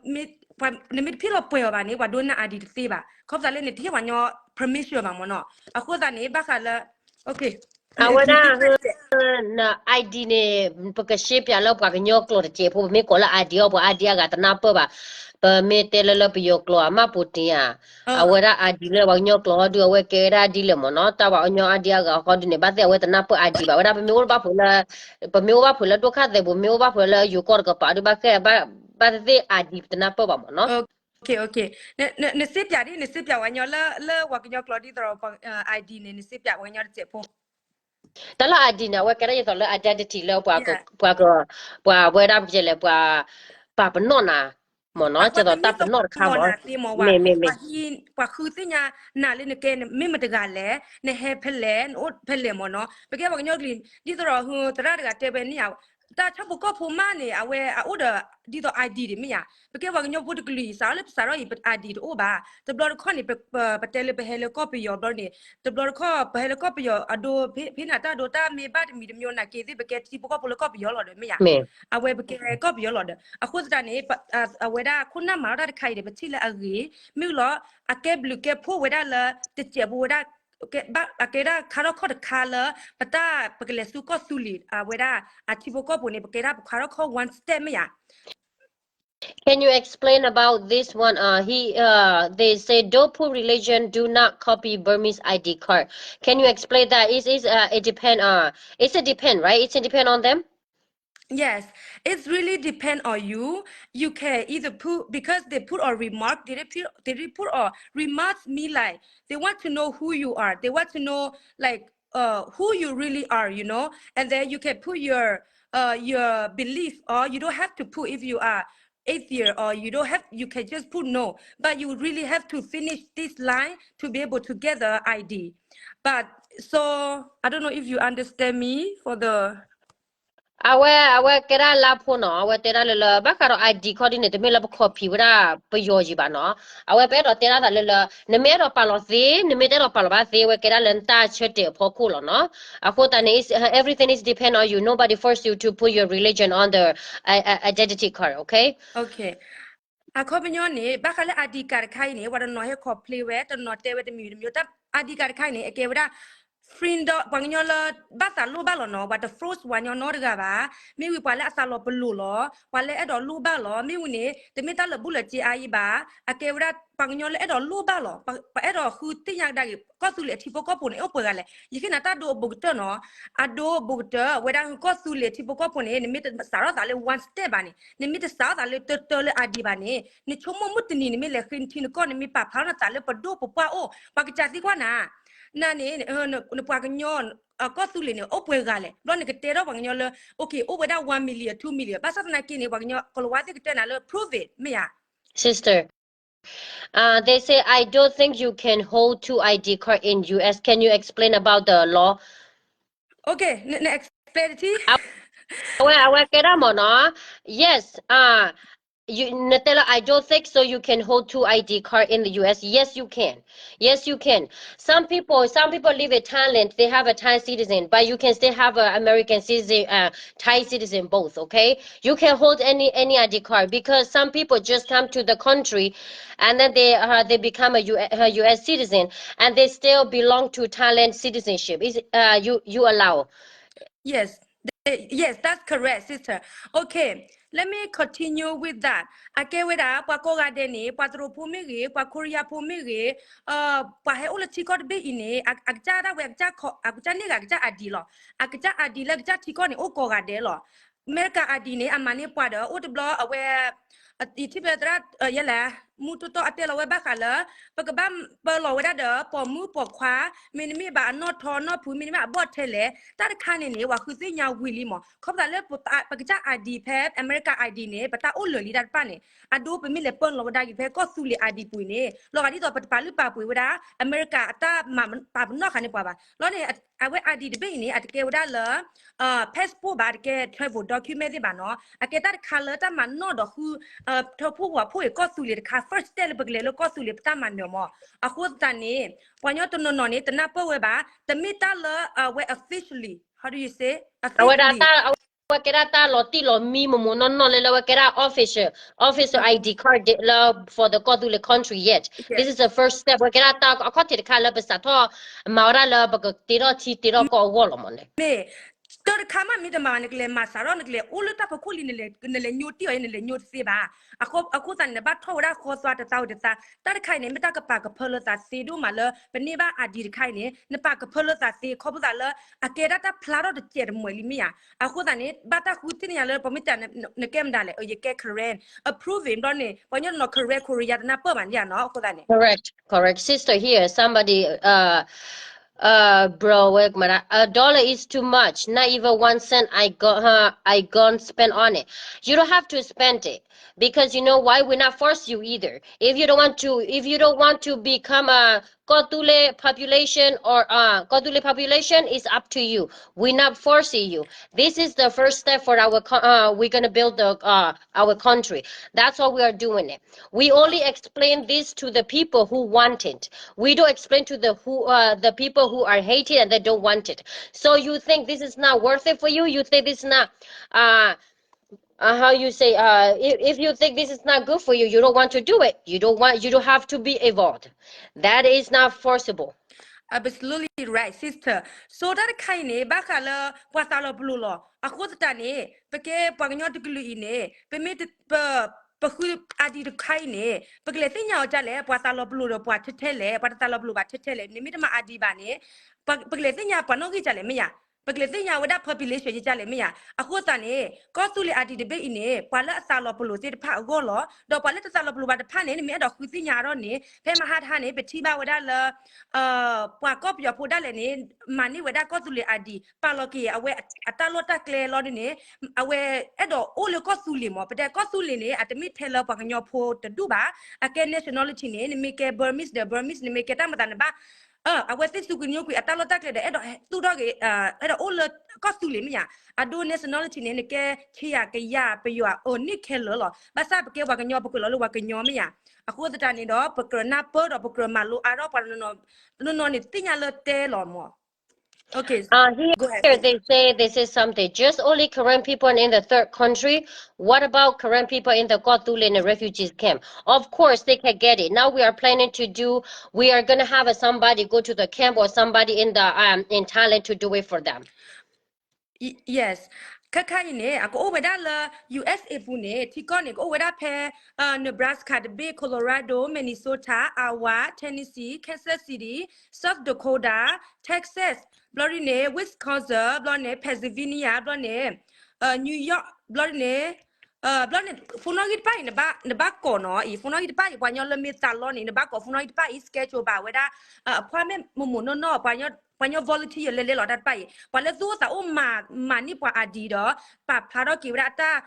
နမ့ၢ်တဖံးလီၤပှဲၤအီၤဘၣ်န့ၣ် ပှၤဒိးန့ၢ်နၤ ID တသ့ဘၣ် ခီဖျိလၢနတဟ့ၣ်ပှၤကညီ permission ဘၣ်မ့ၢ်နီၤ. အဃိသတးန့ၣ် ဘၣ်ဃးလၢ အဝဲဒၣ် န ID န့ၣ် ပကရှင်းပြလၢပှၤကညီကျိာ်တစဲးဖိ ပမ့ၢ်ကိးလၢ ID အီၤ ပှၤ ID အဂၤတနၢ်ပၢၢ်ဘၣ်. ပမ့ၢ်တဲလၢလၢပယီၤကျိာ်အမၢ်ပူၤတ့ၢ်ဧါ အဝဲဒၣ် ID လၢပှၤကညီကျိာ်ဟီဒုး အဝဲကဲဝဲဒၣ်ဒ်လဲၣ်မ့ၢ်နီၤ. တၢ်ပှၤကညီ ID အဂၤဟီဒုးန့ၣ် ဘၣ်သ့ၣ်အဝဲတနၢ်ပၢၢ် ID ဘၣ်. ဝဲဒၣ်ပမ့ၢ်အိၣ်ဘၣ်ဖုးလၢ ပမ့ၢ်အိၣ်ဘၣ်ဖုးလၢဒိၣ်ခါသဲးပူၤ မ့ၢ်အိၣ်ဘၣ်ဖုးလၢယိၤကီၢ်တကပၤဒုး ဘၣ်သ့ၣ် ID ပတနၢ်ပၢၢ်ဘၣ်မ့ၢ်နီၤ. နစ့ပၠးဒ် နစ့ပၠးပှၤကညီလၢ လၢပှၤကညီကျိာ်ဒ်သိးဒီး ID န့ၣ် နစ့ပၠးပှၤကညီတစဲးဖိ တၢ်လၢ ID န့ၣ် အဝဲကဲဒၣ်ဒ်သိးလၢ identity လၢပှၤ ပှၤ ပှၤဝဲဒၣ်ပကလဲၣ် ပှၤ ပာ်ပနီၣ်နၤ မ့ၢ်နီၤ ကဲသိးတၢ်ပနီၣ်တခါမ့ၢ် မ့ၢ်မ့ၢ်မ့ၢ် ပှၤဃုသ့ၣ်ညါနၤလၢနကဲမ့ၢ်မတဂၤလဲၣ် နဟဲဖဲလဲၣ် နအိၣ်ဖဲလဲၣ်မ့ၢ်နီၤ ပကဲပှၤကညီကလုာ် ဒ်သိးဒီး သရၣ်တဂၤတဲဝဲန့ၣ် တၢ်ဆၣ်ဖိကီၢ်ဖိမးန့ၣ် အဝဲအအိၣ်ဒီး ဒ်သိး ID ဒ်မ့ၢ်ဧါ ပကဲပှၤကညီဖိတကလုာ်အံၤ စးထီၣ်လၢပစးထီၣ်အံၤ ပ ID တအိၣ်ဘၣ် တဘျီတခီၣ်န့ၣ် ပတဲလၢပဟဲလၢကီၢ်ပယီၤဘျီန့ၣ် တဘျီတခီၣ် ပဟဲလၢကီၢ်ပယီၤအဒိ ဖဲနၤတၢ်ဒိတၢ်မ့ၢ်ဘၣ်တမံၤတမံၤနာ်က့သ့ၣ် ပကဲထံဖိကီၢ်ဖိလၢကီၢ်ပယီၤလီၤဒီး မ့ၢ်ယါ အဝဲပကဲကီၢ်ပယီၤလီၤဒီး အဃိသတးန့ၣ် အဝဲဒၣ်ခိၣ်နၢ်မၤထီၣ်တၢ်တခါအံၤဒီး ပထံၣ်လၢအဂ့ၤ မ့ၢ်လီၤ အကဲဘျုးကဲဖှိၣ်ဝဲဒၣ်လၢ တစဲးဖိဝဲဒၣ် အကဲဒၣ်ခါထီၣ်ခီၣ်တခါလၢ ပတၢ်ပကလဲၤဆူကီၢ်သူလ့ၤ အဝဲဒၣ် အထံဖိကီၢ်ဖိန့ၣ် ပကဲဒၣ်ပခါထီၣ်ခီၣ် one step မ့ၢ်ယါ Can you explain about this one? Uh, he, uh, they say don't put religion, do not copy Burmese I D card. Can you explain that? Is is uh, it depend? Uh, it's a depend, right? It's a depend on them. Yes, it's really depend on you. You can either put because they put a remark. Did they put? Did they put a remarks? Me like they want to know who you are. They want to know like uh who you really are. You know, and then you can put your uh your belief, or you don't have to put if you are atheist or you don't have you can just put no, but you really have to finish this line to be able to get the I D. But so I don't know if you understand me for the အဝဲ အဝဲကဲဒၣ်လါဖိနီၤ အဝဲတဲဒၣ်လၢလၢ ဘၣ်ဃးဒီး ID ခီဒ်န့ၣ် တမ့ၢ်လၢပ copy ဝဲဒၣ် ပယီၤယံၤဘၣ်နီၤ အဝဲပအဲၣ်ဒိးတဲဒၣ်သးလၢလၢ နမ့ၢ်အဲၣ်ဒိးပာ်လီၤသ့ နမ့ၢ်တအဲၣ်ဒိးပာ်လီၤဘၣ်သ့ အဝဲကဲဒၣ်လၢနတၢ်ဆၢတဲာ်အဖီခိၣ်လီၤနီၤ အဃိသတးန့ၣ် everything is depend on you, nobody force you to put your religion on the identity card, okay? အခီပညီန့ၣ် ဘၣ်ဃးလၢ ID card တခါအံၤန့ၣ် ပှၤတနီၤဟဲ complain ဝဲ တနီၤတဲဝဲတမံၤတမံၤ ID card တခါအံၤန့ၣ် အကဲဝဲဒၣ် freedom ပှၤကညီလၢ ဘၣ်သးလိၣ်ဘၣ်လီၤနီၤ, ပှၤတ force ပှၤကညီနီတဂၤဘၣ်, မ့ၢ်ဝံၤပှၤလၢအသးလီၤပလိာ်လီၤ, ပှၤလၢအဲၣ်ဒိးလိၣ်ဘၣ်လီၤ, မ့ၢ်ဝံၤန့ၣ် တမ့ၢ်တၢ်လၢာ်ဘူၣ်လၢာ်စ့အါအံၤဘၣ်, အကဲဝဲဒၣ်ပှၤကညီလၢအဲၣ်ဒိးလိၣ်ဘၣ်လီၤ, ပအဲၣ်ဒိးဃုသ့ၣ်ညါကဒါက့ၤ ကီၢ်သူလ့ၤအထံဖိကီၢ်ဖိန့ၣ် အိၣ်ပှဲၤဂၤလဲၣ်, ယဃ့နၤတၢ်ဒိအဘူးကတၢၢ်နီၤ, အဒိဘူးကတၢၢ် ဝဲဒၣ်ကီၢ်သူလ့ၤအထံဖိကီၢ်ဖိန့ၣ် နမ့ၢ်တစးထီၣ်သးလၢ one step ဘၣ်န့ၣ်, နမ့ၢ်တစးထီၣ်သးလၢတၢတၢလၢ ID ဘၣ်န့ၣ်, နဆိကမိၣ်မုၢ်တနံၤ နမ့ၢ်လဲၤဃ့နထံနကီၢ် နမ့ၢ်ပာ်ဖျါထီၣ်နသးလၢပဒိၣ်ပပှၢ်အိၣ် ပှၤကစးသံကွၢ်နၤ နၤန့ၣ် နပှၤကညီ ကီၢ်သူလ့ၤန့ၣ် အိၣ်ပှဲၤဂၤလဲၣ်, ဘျီနကတဲထီၣ်ပှၤကညီလၢ okay အိၣ်ဝဲဒၣ် one million, two million, ဘၣ်ဆၣ်သနာ်က့န့ၣ် ပှၤကညီကလၤဝါသ့ၣ်ကတဲနၤလၢ prove it မ့ၢ်ဧါ. Sister, uh, they say, I don't think you can hold two I D card in U S. Can you explain about the law? Okay, န explain တထံၣ်. အဝဲ အဝဲကဲဒၣ်မ့ၢ်နီၤ, yes, uh, you, နတဲလၢ I don't think so you can hold two I D card in the U S. Yes, you can. Yes, you can. Some people, some people live in Thailand. They have a Thai citizen, but you can still have an American citizen, uh, Thai citizen, both. Okay, you can hold any any I D card because some people just come to the country, and then they uh, they become a U, uh, U S citizen, and they still belong to Thailand citizenship. Is uh, you you allow? Yes, yes, that's correct, sister. Okay, let me continue with that. အကဲဝဲဒၣ် ပှၤကိးဂၤဒဲးန့ၣ် ပှၤတရူးဖိမ့ၢ်ဂ့ၤ, ပှၤခိရံယါဖိမ့ၢ်ဂ့ၤ, ပှၤဟဲအိၣ်လၢထံကီၢ်တဘ့ၣ်အံၤန့ၣ် အကစၢ်ဒၣ်ဝဲ အကစၢ်န့ၢ်ဂၤအကစၢ် ID လီၤ. အကစၢ် ID လၢအကစၢ်ထံကီၢ်န့ၣ် အိၣ်ကိးဂၤဒဲးလီၤ. အမဲရကၤ ID န့ၣ် အမၤန့ၢ်ပှၤဒီး အိၣ်တဘျီအဝဲ ယထံၣ်ဖဲသရၣ် ယဲလဲၣ် မူတီတီအတဲလီၤဝဲဘၣ်ဃးလၢ ပကဘၣ်ပၢလီၤဝဲဒၣ်ဒီး ပိာ်မုၣ်ပိာ်ခွါ, မ့တမ့ၢ်ဘၣ်အနီၣ်ထီနီၣ်ဖုး, မ့တမ့ၢ်အဘီၣ်ထဲလဲၣ်, တၢ်တခါန့ၣ်န့ၣ် ပှၤဃုသ့ၣ်ညါဝံၤလံမး. ခီဖျိလၢ ပကစၢ် ID ဖဲ အမဲရကၤ ID န့ၣ် ပတၢ်အိၣ်လၢာ်လံတၢ်တဖၣ်န့ၣ် အဒိပမ့ၢ်လဲၤပၢလီၤဝဲဒၣ်က့ၤဖဲကီၢ်သူလ့ၤ ID ပူၤန့ၣ် လီၤဂာ်ဒ်သိးပတပာ်လုၢ်ပာ်ပှ့ၤဝဲဒၣ် အမဲရကၤအတၢ်မၤ ပာ်ပနီၣ်ဃာ်န့ၢ်ပှၤဘၣ်. လီၤန့ၣ် အဝဲ ID တဘ့ၣ်အံၤန့ၣ် အတကဲဝဲဒၣ်လၢ passport ဘၣ်, တကဲ travel document သ့ၣ်ဘၣ်နီၤ. အကဲတၢ်တခါလၢတၢ်မၤနီၣ်ဒီးဃု ထၢဖှိၣ်ဝးဖှိၣ်က့ၤကီၢ်သူလ့ၤတခါ first step လၢပကလဲၤလၢကီၢ်သူလ့ၤပတၢ်မၤနၢၤမး. အဃိသတးန့ၣ် ပှၤကညီတနီၤနီၤန့ၣ် တနၢ်ပၢၢ်ဝဲဘၣ်, တမ့ၢ်တၢ်လၢ အဝဲ officially, how do you say, အဝဲဒၣ် officially အဝဲကဲဒၣ် တၢ်လီၤတံၢ်လီၤမံမုာ်မုာ်နီၢ်နီၢ်လၢ လၢအဝဲကဲဒၣ် official, official ID card လၢ for the ကီၢ်သူလ့ၤ country yet. This is the first step. အဝဲကဲဒၣ်တၢ်အခီၣ်ထံးတခါလၢပစးထီၣ် မၤဝဲဒၣ်လၢပကတ့ထီၣ်ထံတ့ထီၣ်ကီၢ်အဂီၢ်လီၤမးန့ၣ်. မ့ၢ် တၢ်တခါမးမ့ၢ်တမၤဘၣ် နကလဲၤမၤစးထီၣ် နကလဲၤအိၣ်လၢတၢ်ဖီခိၣ်လံ နလဲၤညိတံၢ်အီၤ နလဲၤညိတသ့ဘၣ်. အဃိသတးန့ၣ် နဘၣ်ထီၣ်ဝဲဒၣ်ဃီသွါတသးဝံၤတသး, တၢ်တခါအံၤန့ၣ် မ့ၢ်တၢ်ကပာ်ကဖၢလၢသးသ့ဒိၣ်မးလၢ ပန့ၢ်ဘၣ် ID တခါအံၤန့ၣ် နပာ်ကဖၢလၢသးသ့ ခီဖျိသးလၢ အကဲဒၣ်တၢ်ဖျါထီၣ်တစဲးတမှဲၤလံမ့ၢ်ဧါ. အဃိသတးန့ၣ် ဘၣ်တၢ်ဃုသ့ၣ်ညါလၢ ပမ့ၢ်တဲ နကဲမတၤလဲၣ် ယကဲ Karen, approve ဘျီန့ၣ် ပှၤကညီတနီၤ Karen ခိရံယါတနၢ်ပၢၢ်ဘၣ်န့ၣ်နီၤ အဃိသတးန့ၣ် Correct, correct. Sister here, somebody, uh, uh, bro, where my, a dollar is too much. Not even one cent I got, uh, I gonna spend on it. You don't have to spend it because you know why? We're not force you either. If you don't want to, if you don't want to become a Kotule population or uh, Kotule population is up to you. We're not forcing you. This is the first step for our co- uh, we're gonna build the uh, our country. That's why we are doing it. We only explain this to the people who want it. We don't explain to the who uh, the people who are hated and they don't want it. So you think this is not worth it for you? You think this is not uh, uh how you say uh if, if you think this is not good for you, you don't want to do it. You don't want you don't have to be involved. That is not forcible. Absolutely right, sister. So တၢ်တခါအံၤန့ၣ် ဘၣ်ဃးလၢပှၤသးလီၤပလိာ်လီၤ. အဃိသတးန့ၣ် ပကဲပှၤကညီတကလုာ်အံၤန့ၣ် ပမ့ၢ်ပ ပဃု ID တခါအံၤန့ၣ် ပကလဲၤသ့ၣ်ညါအီၤဒ်လဲၣ်, ပှၤသးလီၤပလိာ်ဒီးပှၤထဲထဲလဲၣ်, ပှၤတသးလီၤပလိာ်ဘၣ်ထဲထဲလဲၣ်, နမ့ၢ်တမၤ ID ဘၣ်န့ၣ် ပကလဲၤသ့ၣ်ညါပှၤနီၣ်ဂံၢ်ဒ်လဲၣ်မ့ၢ်ဧါ, ပကလဲၤသ့ၣ်ညါဝဲဒၣ် population ဒ်လဲၣ်မ့ၢ်ဧါ. အဃိသတးန့ၣ် ကီၢ်သူလ့ၤ ID တဘ့ၣ်အံၤန့ၣ် ပှၤလၢအသးလီၤပလိာ်သ့ၣ်တဖၣ်အဂီၢ်လီၤ. ဒီးပှၤလၢတသးလီၤပလိာ်ဘၣ်တဖၣ်န့ၣ် နမ့ၢ်အဲၣ်ဒိးဃုသ့ၣ်ညါအါထီၣ်န့ၣ် ဖဲမဟါတဟါန့ၣ် ပထံၣ်ဘၣ်ဝဲဒၣ်လၢ ပှၤကီၢ်ပယီၤဖိဒၣ်လဲာ်န့ၣ် မၤန့ၢ်ဝဲဒၣ်ကီၢ်သူလ့ၤ ID ပာ်လီၤက့ၤအဝဲအတၢ်လီၢ်တၢ်ကျဲလီၤဒ်န့ၣ် အဝဲအဲၣ်ဒိးအိၣ်လၢကီၢ်သူလ့ၤမး. ပတဲကီၢ်သူလ့ၤန့ၣ် အတမ့ၢ်ထဲလၢပှၤကညီဖိတဒူၣ်ဘၣ်. အကဲ nationality န့ၣ် နမ့ၢ်ကဲ Burmese ဒီး Burmese, နမ့ၢ်ကဲတၢ်မတၤနဘၣ် အဝဲသ့ၣ်စူးကညိကွံာ်အတၢ်လီၢ်တၢ်ကျဲဒီး အဲၣ်ဒိးသူၣ်ထီၣ်က့ၤ အဲၣ်ဒိးအိၣ်လၢကီၢ်သူလ့ၤမ့ၢ်ဧါ. အဒိ nationality န့ၣ် နကဲ ခ့ယၤ ကယၤ ပယီၤ အန့ၣ်ခဲလၢာ်လီၤ. ဘၣ်ဆၣ်ပကဲပှၤကညီ ပကွဲးလီၤလၢပှၤကညီမ့ၢ်ဧါ. အဃိသတးန့ၣ်ဒီး ပကြၢးနၢ်ပၢၢ်ဒီးပကြၢးမၤလိအါထီၣ်ပှၤတနီၤနီၤန့ၣ် သ့ၣ်ညါလၢတဲလီၤမး. Okay, uh, here go ahead. They say this is something. Just only Karen people in the third country. What about Karen people in the Kawthoolei and the refugees camp? Of course, they can get it. Now we are planning to do. We are gonna have a, somebody go to the camp or somebody in the um in Thailand to do it for them. Yes. ခါခါအံၤန့ၣ် အကအိၣ်ဝဲဒၣ်လၢ ယူၢ်အ့းအ့ ပူၤန့ၣ် ထံကီၢ်န့ၣ် ကအိၣ်ဝဲဒၣ်ဖဲ Nebraska တဘ့ၣ် Colorado, Minnesota, Iowa, Tennessee, Kansas City, South Dakota, Texas, ဘျီဒ်န့ၣ် Wisconsin, ဘျီန့ၣ် Pennsylvania, ဘျီန့ၣ် New York, ဘျီဒ်န့ၣ် ဘျီန့ၣ် ဖိနီၣ်ဂံၢ်တဖၣ်အံၤ နဘၣ်ကိးနီၤအံၤ ဖိနီၣ်ဂံၢ်တဖၣ်အံၤ ပှၤကညီလၢမ့ၢ်သးလီန့ၣ် နဘၣ်ကိးဖိနီၣ်ဂံၢ်တဖၣ်အံၤ schedule ဘၣ်ဝဲဒၣ် appointment မိၢ်မိၢ်နီၢ်နီၢ် ပှၤကညီ volunteer လဲၤလဲၤလီၤတၢ်တဖၣ်အံၤ ပှၤလၢသူၣ်အိၣ်သးအိၣ်မၤ မၤန့ၢ်ပှၤ I D ဒီး ပာ်ဖျါထီၣ်က့ၤဝဲဒၣ် တၢ်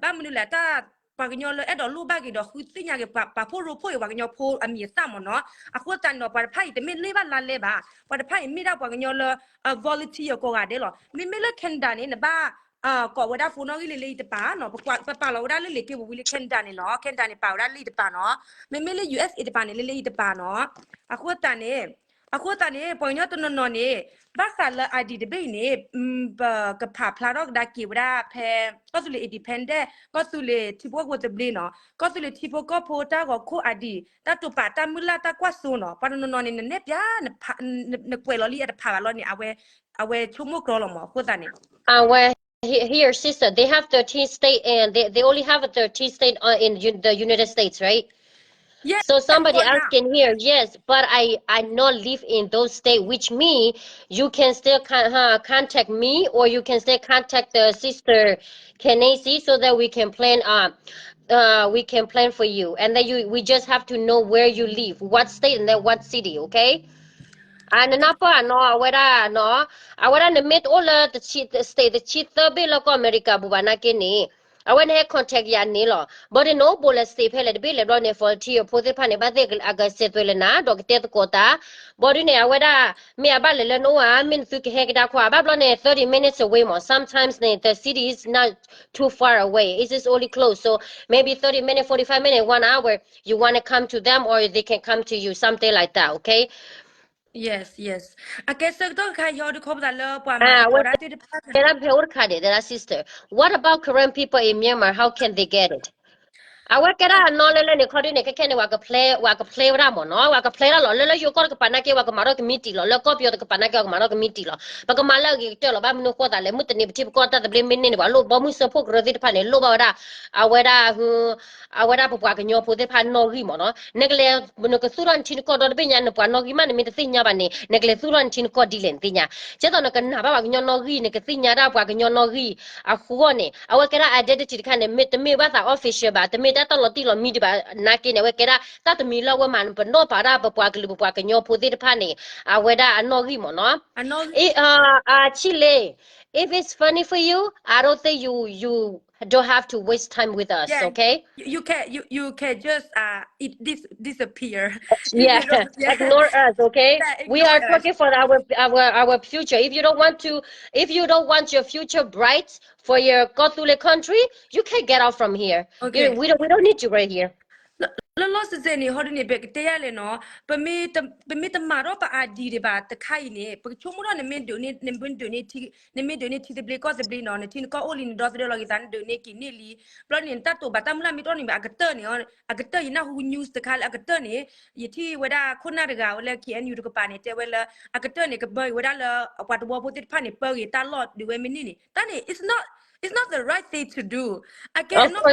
ဘၣ်မနုၤလဲၣ် တၢ် ပှၤကညီလၢအဲၣ်ဒိးလိၣ်ဘၣ်က့ၤဒီး ဃုသ့ၣ်ညါက့ၤ ပှၤဖိရိဖှိၣ်အံၤ ပှၤကညီဖိအမံၤအသၣ်မ့ၢ်နီၤ အဃိသတးန့ၣ်ဒီး ပှၤတဖၣ်အံၤ တမ့ၢ်လၢဘၣ်လါလဲဘၣ် ပှၤတဖၣ်အံၤမ့ၢ်ဒၣ်ပှၤကညီလၢ volunteer ကိးဂၤဒဲးလီၤ မ့မ့ၢ်လၢ Canada န့ၣ် နဘၣ် ကိးဝဲဒၣ်ဖိနီၣ်ဂံၢ်လၢလၢအံၤတပၤနီၤ ပပာ်လီၤဝဲဒၣ်လၢလံာ်က့ၤပူၤဝံၤလၢ Canada န့ၣ်နီၤ Canada န့ၣ် ပာ်ဝဲဒၣ်လၢအံၤတပၤနီၤ မ့မ့ၢ်လၢ U S A တပၤန့ၣ် လၢလၢအံၤတပၤနီၤ အဃိသတးန့ၣ် အဃိသတးန့ၣ် ပှၤကညီတနီၤနီၤန့ၣ် ဘၣ်ဃးလၢ I D တဘ့ၣ်အံၤန့ၣ် ပကဖးဖျါထီၣ်ကဒါက့ၤဝဲဒၣ်ဖဲ ကီၢ်သူလ့ၤ independent ကီၢ်သူလ့ၤထံဖိကီၢ်ဖိသဘျ့နီၤ ကီၢ်သူလ့ၤထံဖိကီၢ်ဖိတၢ်ဂီၤခိၣ် I D တၢ်တိာ်ပာ်တၢ်မုၢ်လၢ်တၢ်ကွၢ်စိနီၤ ပှၤတနီၤနီၤန့ၣ် နနဲၣ်ပျး နကွဲးလီၤလံအတဖးဘၣ်လီၤန့ၣ် အဝဲ အဝဲဆိကမိၣ်ကြီလီၤမး အဃိသတးန့ၣ် Here, sister, they have thirteen state and they, they only have a thirteen state uh, in un- the United States, right? So somebody asking here, yes, but I I not live in those states, which mean you can still con- uh, contact me or you can still contact the sister Kenesi so that we can plan uh, uh we can plan for you, and then you we just have to know where you live, what state, and then what city, okay? အနနၢ်ပၢၢ်နီၤ အဝဲဒၣ်နီၤ အဝဲဒၣ်နမ့ၢ်တအိၣ်လၢ state တဆံသၢဘ့ၣ်လၢကီၢ်အမဲရကၤပူၤဘၣ်နာ်က့န့ၣ် အဝဲန့ၣ်ဟဲ contact ယၤန့ၣ်လီၤ ဘၣ်ဒီးနအိၣ်ဘူးလၢ state ဖဲလဲၣ်တဘ့ၣ်လဲၣ်ဘျီန့ၣ် volunteer ဖိသ့ၣ်တဖၣ်န့ၣ် ဘၣ်သ့ၣ်အကစဲးသွဲလၢနၤ ဒီးကတဲသကိးတၢ် ဘၣ်ဒီးန့ၣ် အဝဲဒၣ် မ့ၢ်အဘၣ်လဲၤလၢနအိၣ်ဧါ မ့ၢ်နသုကဟဲကဒါခီ အဘၣ်ဘျီန့ၣ် thirty minutes away မး sometimes န့ၣ် the city is not too far away, it's just only close, so maybe thirty minutes, forty-five minutes, one hour, you want to come to them or they can come to you, something like that, okay? Yes, yes. အကဲဆၢကတီၢ်ခါဟီဒုးခီပသးလၢပှၤမၤသကိးဒၣ်သ့ၣ်တဖၣ် ကဲဒၣ်ဖဲအိၣ်တခါဒံး တဒၣ် sister, what about Karen people in Myanmar, how can they get it? အဝဲကဲဒၣ်အနီၢ်လဲလဲန့ၣ် ခီဒုးန့ၣ် ခဲခဲန့ၣ် ပှၤကဖျဲးဝဲဒၣ်မ့ၢ်နီၤ ပှၤကဖျဲးဒၣ်လီၤ လၢလၢယိၤကီၢ်တကပၤနာ်က့ ပှၤကမၤထီၣ်ကမံးတံာ်လီၤ လၢကီၢ်ပယီၤတကပၤနာ်က့ ပှၤကမၤထီၣ်ကမံးတံာ်လီၤ ပကမၤလၢအဂ့ၤကတၢၢ်လီၤ ဘၣ်မနုၤဃိသးလဲၣ် မုၢ်တနံၤပထံပကီၢ်တၢ်သဘျ့မ့ၢ်န့ၢ်န့ၣ် ပှၤလိၣ်ဘီမုၢ်စၢဖှိၣ်ကရၢသ့ၣ်တဖၣ်န့ၣ် လိၣ်ဘၣ်ဝဲဒၣ် အဝဲဒၣ် အဝဲဒၣ်ပပှၤကညီဖိသ့ၣ်တဖၣ်နီၣ်ဂံၢ်မ့ၢ်နီၤ နကလဲၤ နကသူၣ်ထီၣ်နထံနကီၢ်ဒီတဘ့ၣ်ညါ နပှၤနီၣ်ဂံၢ်မး နမ့ၢ်တသ့ၣ်ညါဘၣ်န့ၣ် နကလဲၤသူၣ်ထီၣ်နထံနကီၢ်ဒ်လဲၣ်နသ့ၣ်ညါ ကဲသိးနကနၣ်ဘၣ်ပှၤကညီနီၣ်ဂံၢ် နကသ့ၣ်ညါဒၣ်ပှၤကညီနီၣ်ဂံၢ်အဃိန့ၣ် အဝဲကဲဒၣ် identity တခါန့ၣ် မ့ၢ်တမ့ၢ်ဘၣ်သး official ဘၣ် တမ့ၢ်တၢ်တၢ်လီၤတံၢ်လီၤမံဒံးဘၣ် နာ်က့န့ၣ် အဝဲကဲဒၣ်တၢ်တမံၤလၢအဝဲမၤပနီၣ်ပာ်ဒၣ်ပပှၤကလုာ်ပပှၤကညီဖိသ့ၣ်တဖၣ်န့ၣ် အဝဲဒၣ်အနီၣ်ဂံၢ်မ့ၢ်နီၤ Chile, if it's funny for you, I don't think you, you don't have to waste time with us, okay? You can you you can just uh it dis disappear. Yeah, ignore us, okay? We are talking for our our our future. If you don't want to, if you don't want your future bright for your Kawthoolei country, you can get out from here. Okay. We don't we don't need you right here. လၢလီၢ်စဲးစဲးန့ၣ် ဟီဒုးန့ၣ် ပကတဲယၤလဲၣ်နီၤ ပမ့ၢ်တမၤထီၣ်ပ I D ဒံးဘၣ်တခါအံၤန့ၣ် ပကဆိကမိၣ်ထီၣ် နမ့ၢ်ဒုးန့ၢ် နမ့ၢ်ဒုးန့ၢ်ထံ နမ့ၢ်ဒုးန့ၢ်ထံသဘျ့ကီၢ်သဘျ့နီၤ နထံနကီၢ်အိၣ်လံ နဒီသဒၢလီၤက့ၤသး နဒုးန့ၢ်က့ၤန့ၢ်လံ ဘျီန့ၣ် နတၢ်တိာ်ပာ်တၢ်မုၢ်လၢ်မ့ၢ်တအိၣ်န့ၣ်ဘၣ် အကတၢၢ်န့ၣ် အကတၢၢ်ယနၢ်ဟူ news တခါလၢအကတၢၢ်န့ၣ် ယထံၣ်ဝဲဒၣ်ခိၣ်နၢ်တဂၤဝဲလၢ K N U တကပၤန့ၣ် တဲဝဲလၢ အကတၢၢ်န့ၣ် ကပၢက့ၤဝဲဒၣ်လၢ ပှၤတဝီဖိသ့ၣ်တဖၣ်န့ၣ် ပၢက့ၤတၢ်လီၢ်ဒုးဝဲမ့ၢ်န့ၣ်န့ၣ် တၢ်န့ၣ် it's not it's not the right thing to do. I can not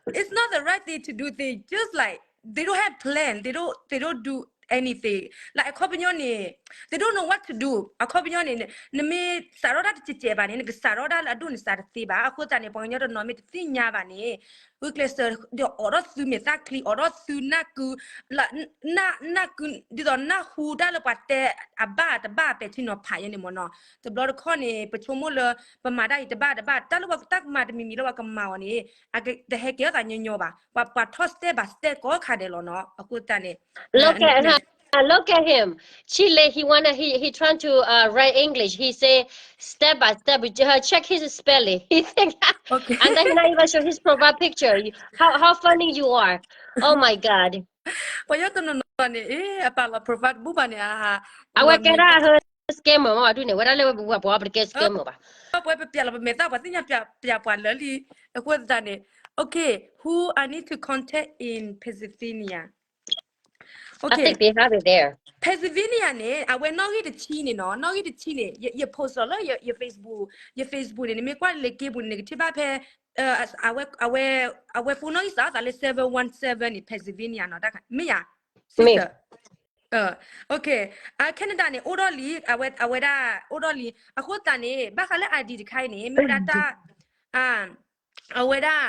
it's not the right thing to do. They just like they don't have plan. They don't they don't do anything. Like အခီပညီန့ၣ် they don't know what to do. အခီပညီန့ၣ် နမ့ၢ်စးထီၣ်တၢ်တစဲးစဲးဘၣ်န့ၣ် နကစးထီၣ်တၢ်လၢအဒိၣ်န့ၣ်စးတသ့ဘၣ်. အဃိသတးန့ၣ် ပှၤကညီတနီၤမ့ၢ်တသ့ၣ်ညါဘၣ်န့ၣ် ဂုာ်ကျဲးစၢးဒီးအိးထီၣ်သုမဲာ်သၣ်ချံ အိးထီၣ်သုနၢ်ကု နၢ်ကု ဒ်သိးနၢ်ဟူတၢ်လၢပှၤတဲအဘၣ်တဘၣ် ပဲာ်ထံနီၤဖးယဲန့ၣ်မ့ၢ်နီၤ. တဘျီတခီၣ်န့ၣ် ပဆိကမိၣ်လၢ ပမၤတၢ်အံၤတဘၣ်တဘၣ် တၢ်လၢပှၤတၢ်ကမၤတမံၤမံၤလၢပှၤကမၤအီၤန့ၣ် တဟဲကဲထီၣ်သးညီညီဘၣ်. ပှၤထီၣ် step by step ကိးခါဒဲးလီၤနီၤ. အဃိသတးန့ၣ် Look at him. Chile, he wanna he he trying to uh, write English. He say step by step. Uh, check his spelling. He think and then he not even show his profile picture. You- How how funny you are. Oh my god. ပှၤယီတနီၤနီၤန့ၣ် အပာ်လီၤ profile တဘူၣ်ဘၣ်န့ၣ် အဝဲကဲဒၣ် scammer မ့ၢ်ဘၣ်ဒုန့ၣ် ဝဲဒၣ်လၢပပှၤပကဲ scammer ဘၣ်. ပဝဲပပျဲလီၤပမဲာ်သၣ် ပှၤသ့ၣ်ညါပျဲပှၤလၢလံ. အဃိသတးန့ၣ် okay, who I need to contact in Pennsylvania? Okay, Pennsylvania န့ၣ် အဝဲနီၣ်ဂံၢ်တဆံန့ၣ်နီၤ, နီၣ်ဂံၢ်တဆံန့ၣ် ယ post လီၤလၢယ Facebook, ယ Facebook န့ၣ် နမ့ၢ်ကွၢ်လၢက့ပူၤန့ၣ် နကထံၣ်ဘၣ်ဖဲ အဝဲ အဝဲ အဝဲ phone နီၣ်ဂံၢ်စးအသးလၢ seven one seven န့ၣ် Pennsylvania နီၤ, မ့ၢ်ဧါ sister? Okay, Canada န့ၣ် အိၣ်ဒီးလံ, အဝဲ အဝဲဒၣ် အိၣ်ဒီးလံ. အဃိသတးန့ၣ် ဘၣ်ဃးလၢ ID တခါအံၤန့ၣ် မ့ၢ်ဝဲဒၣ်တၢ် အဝဲဒၣ်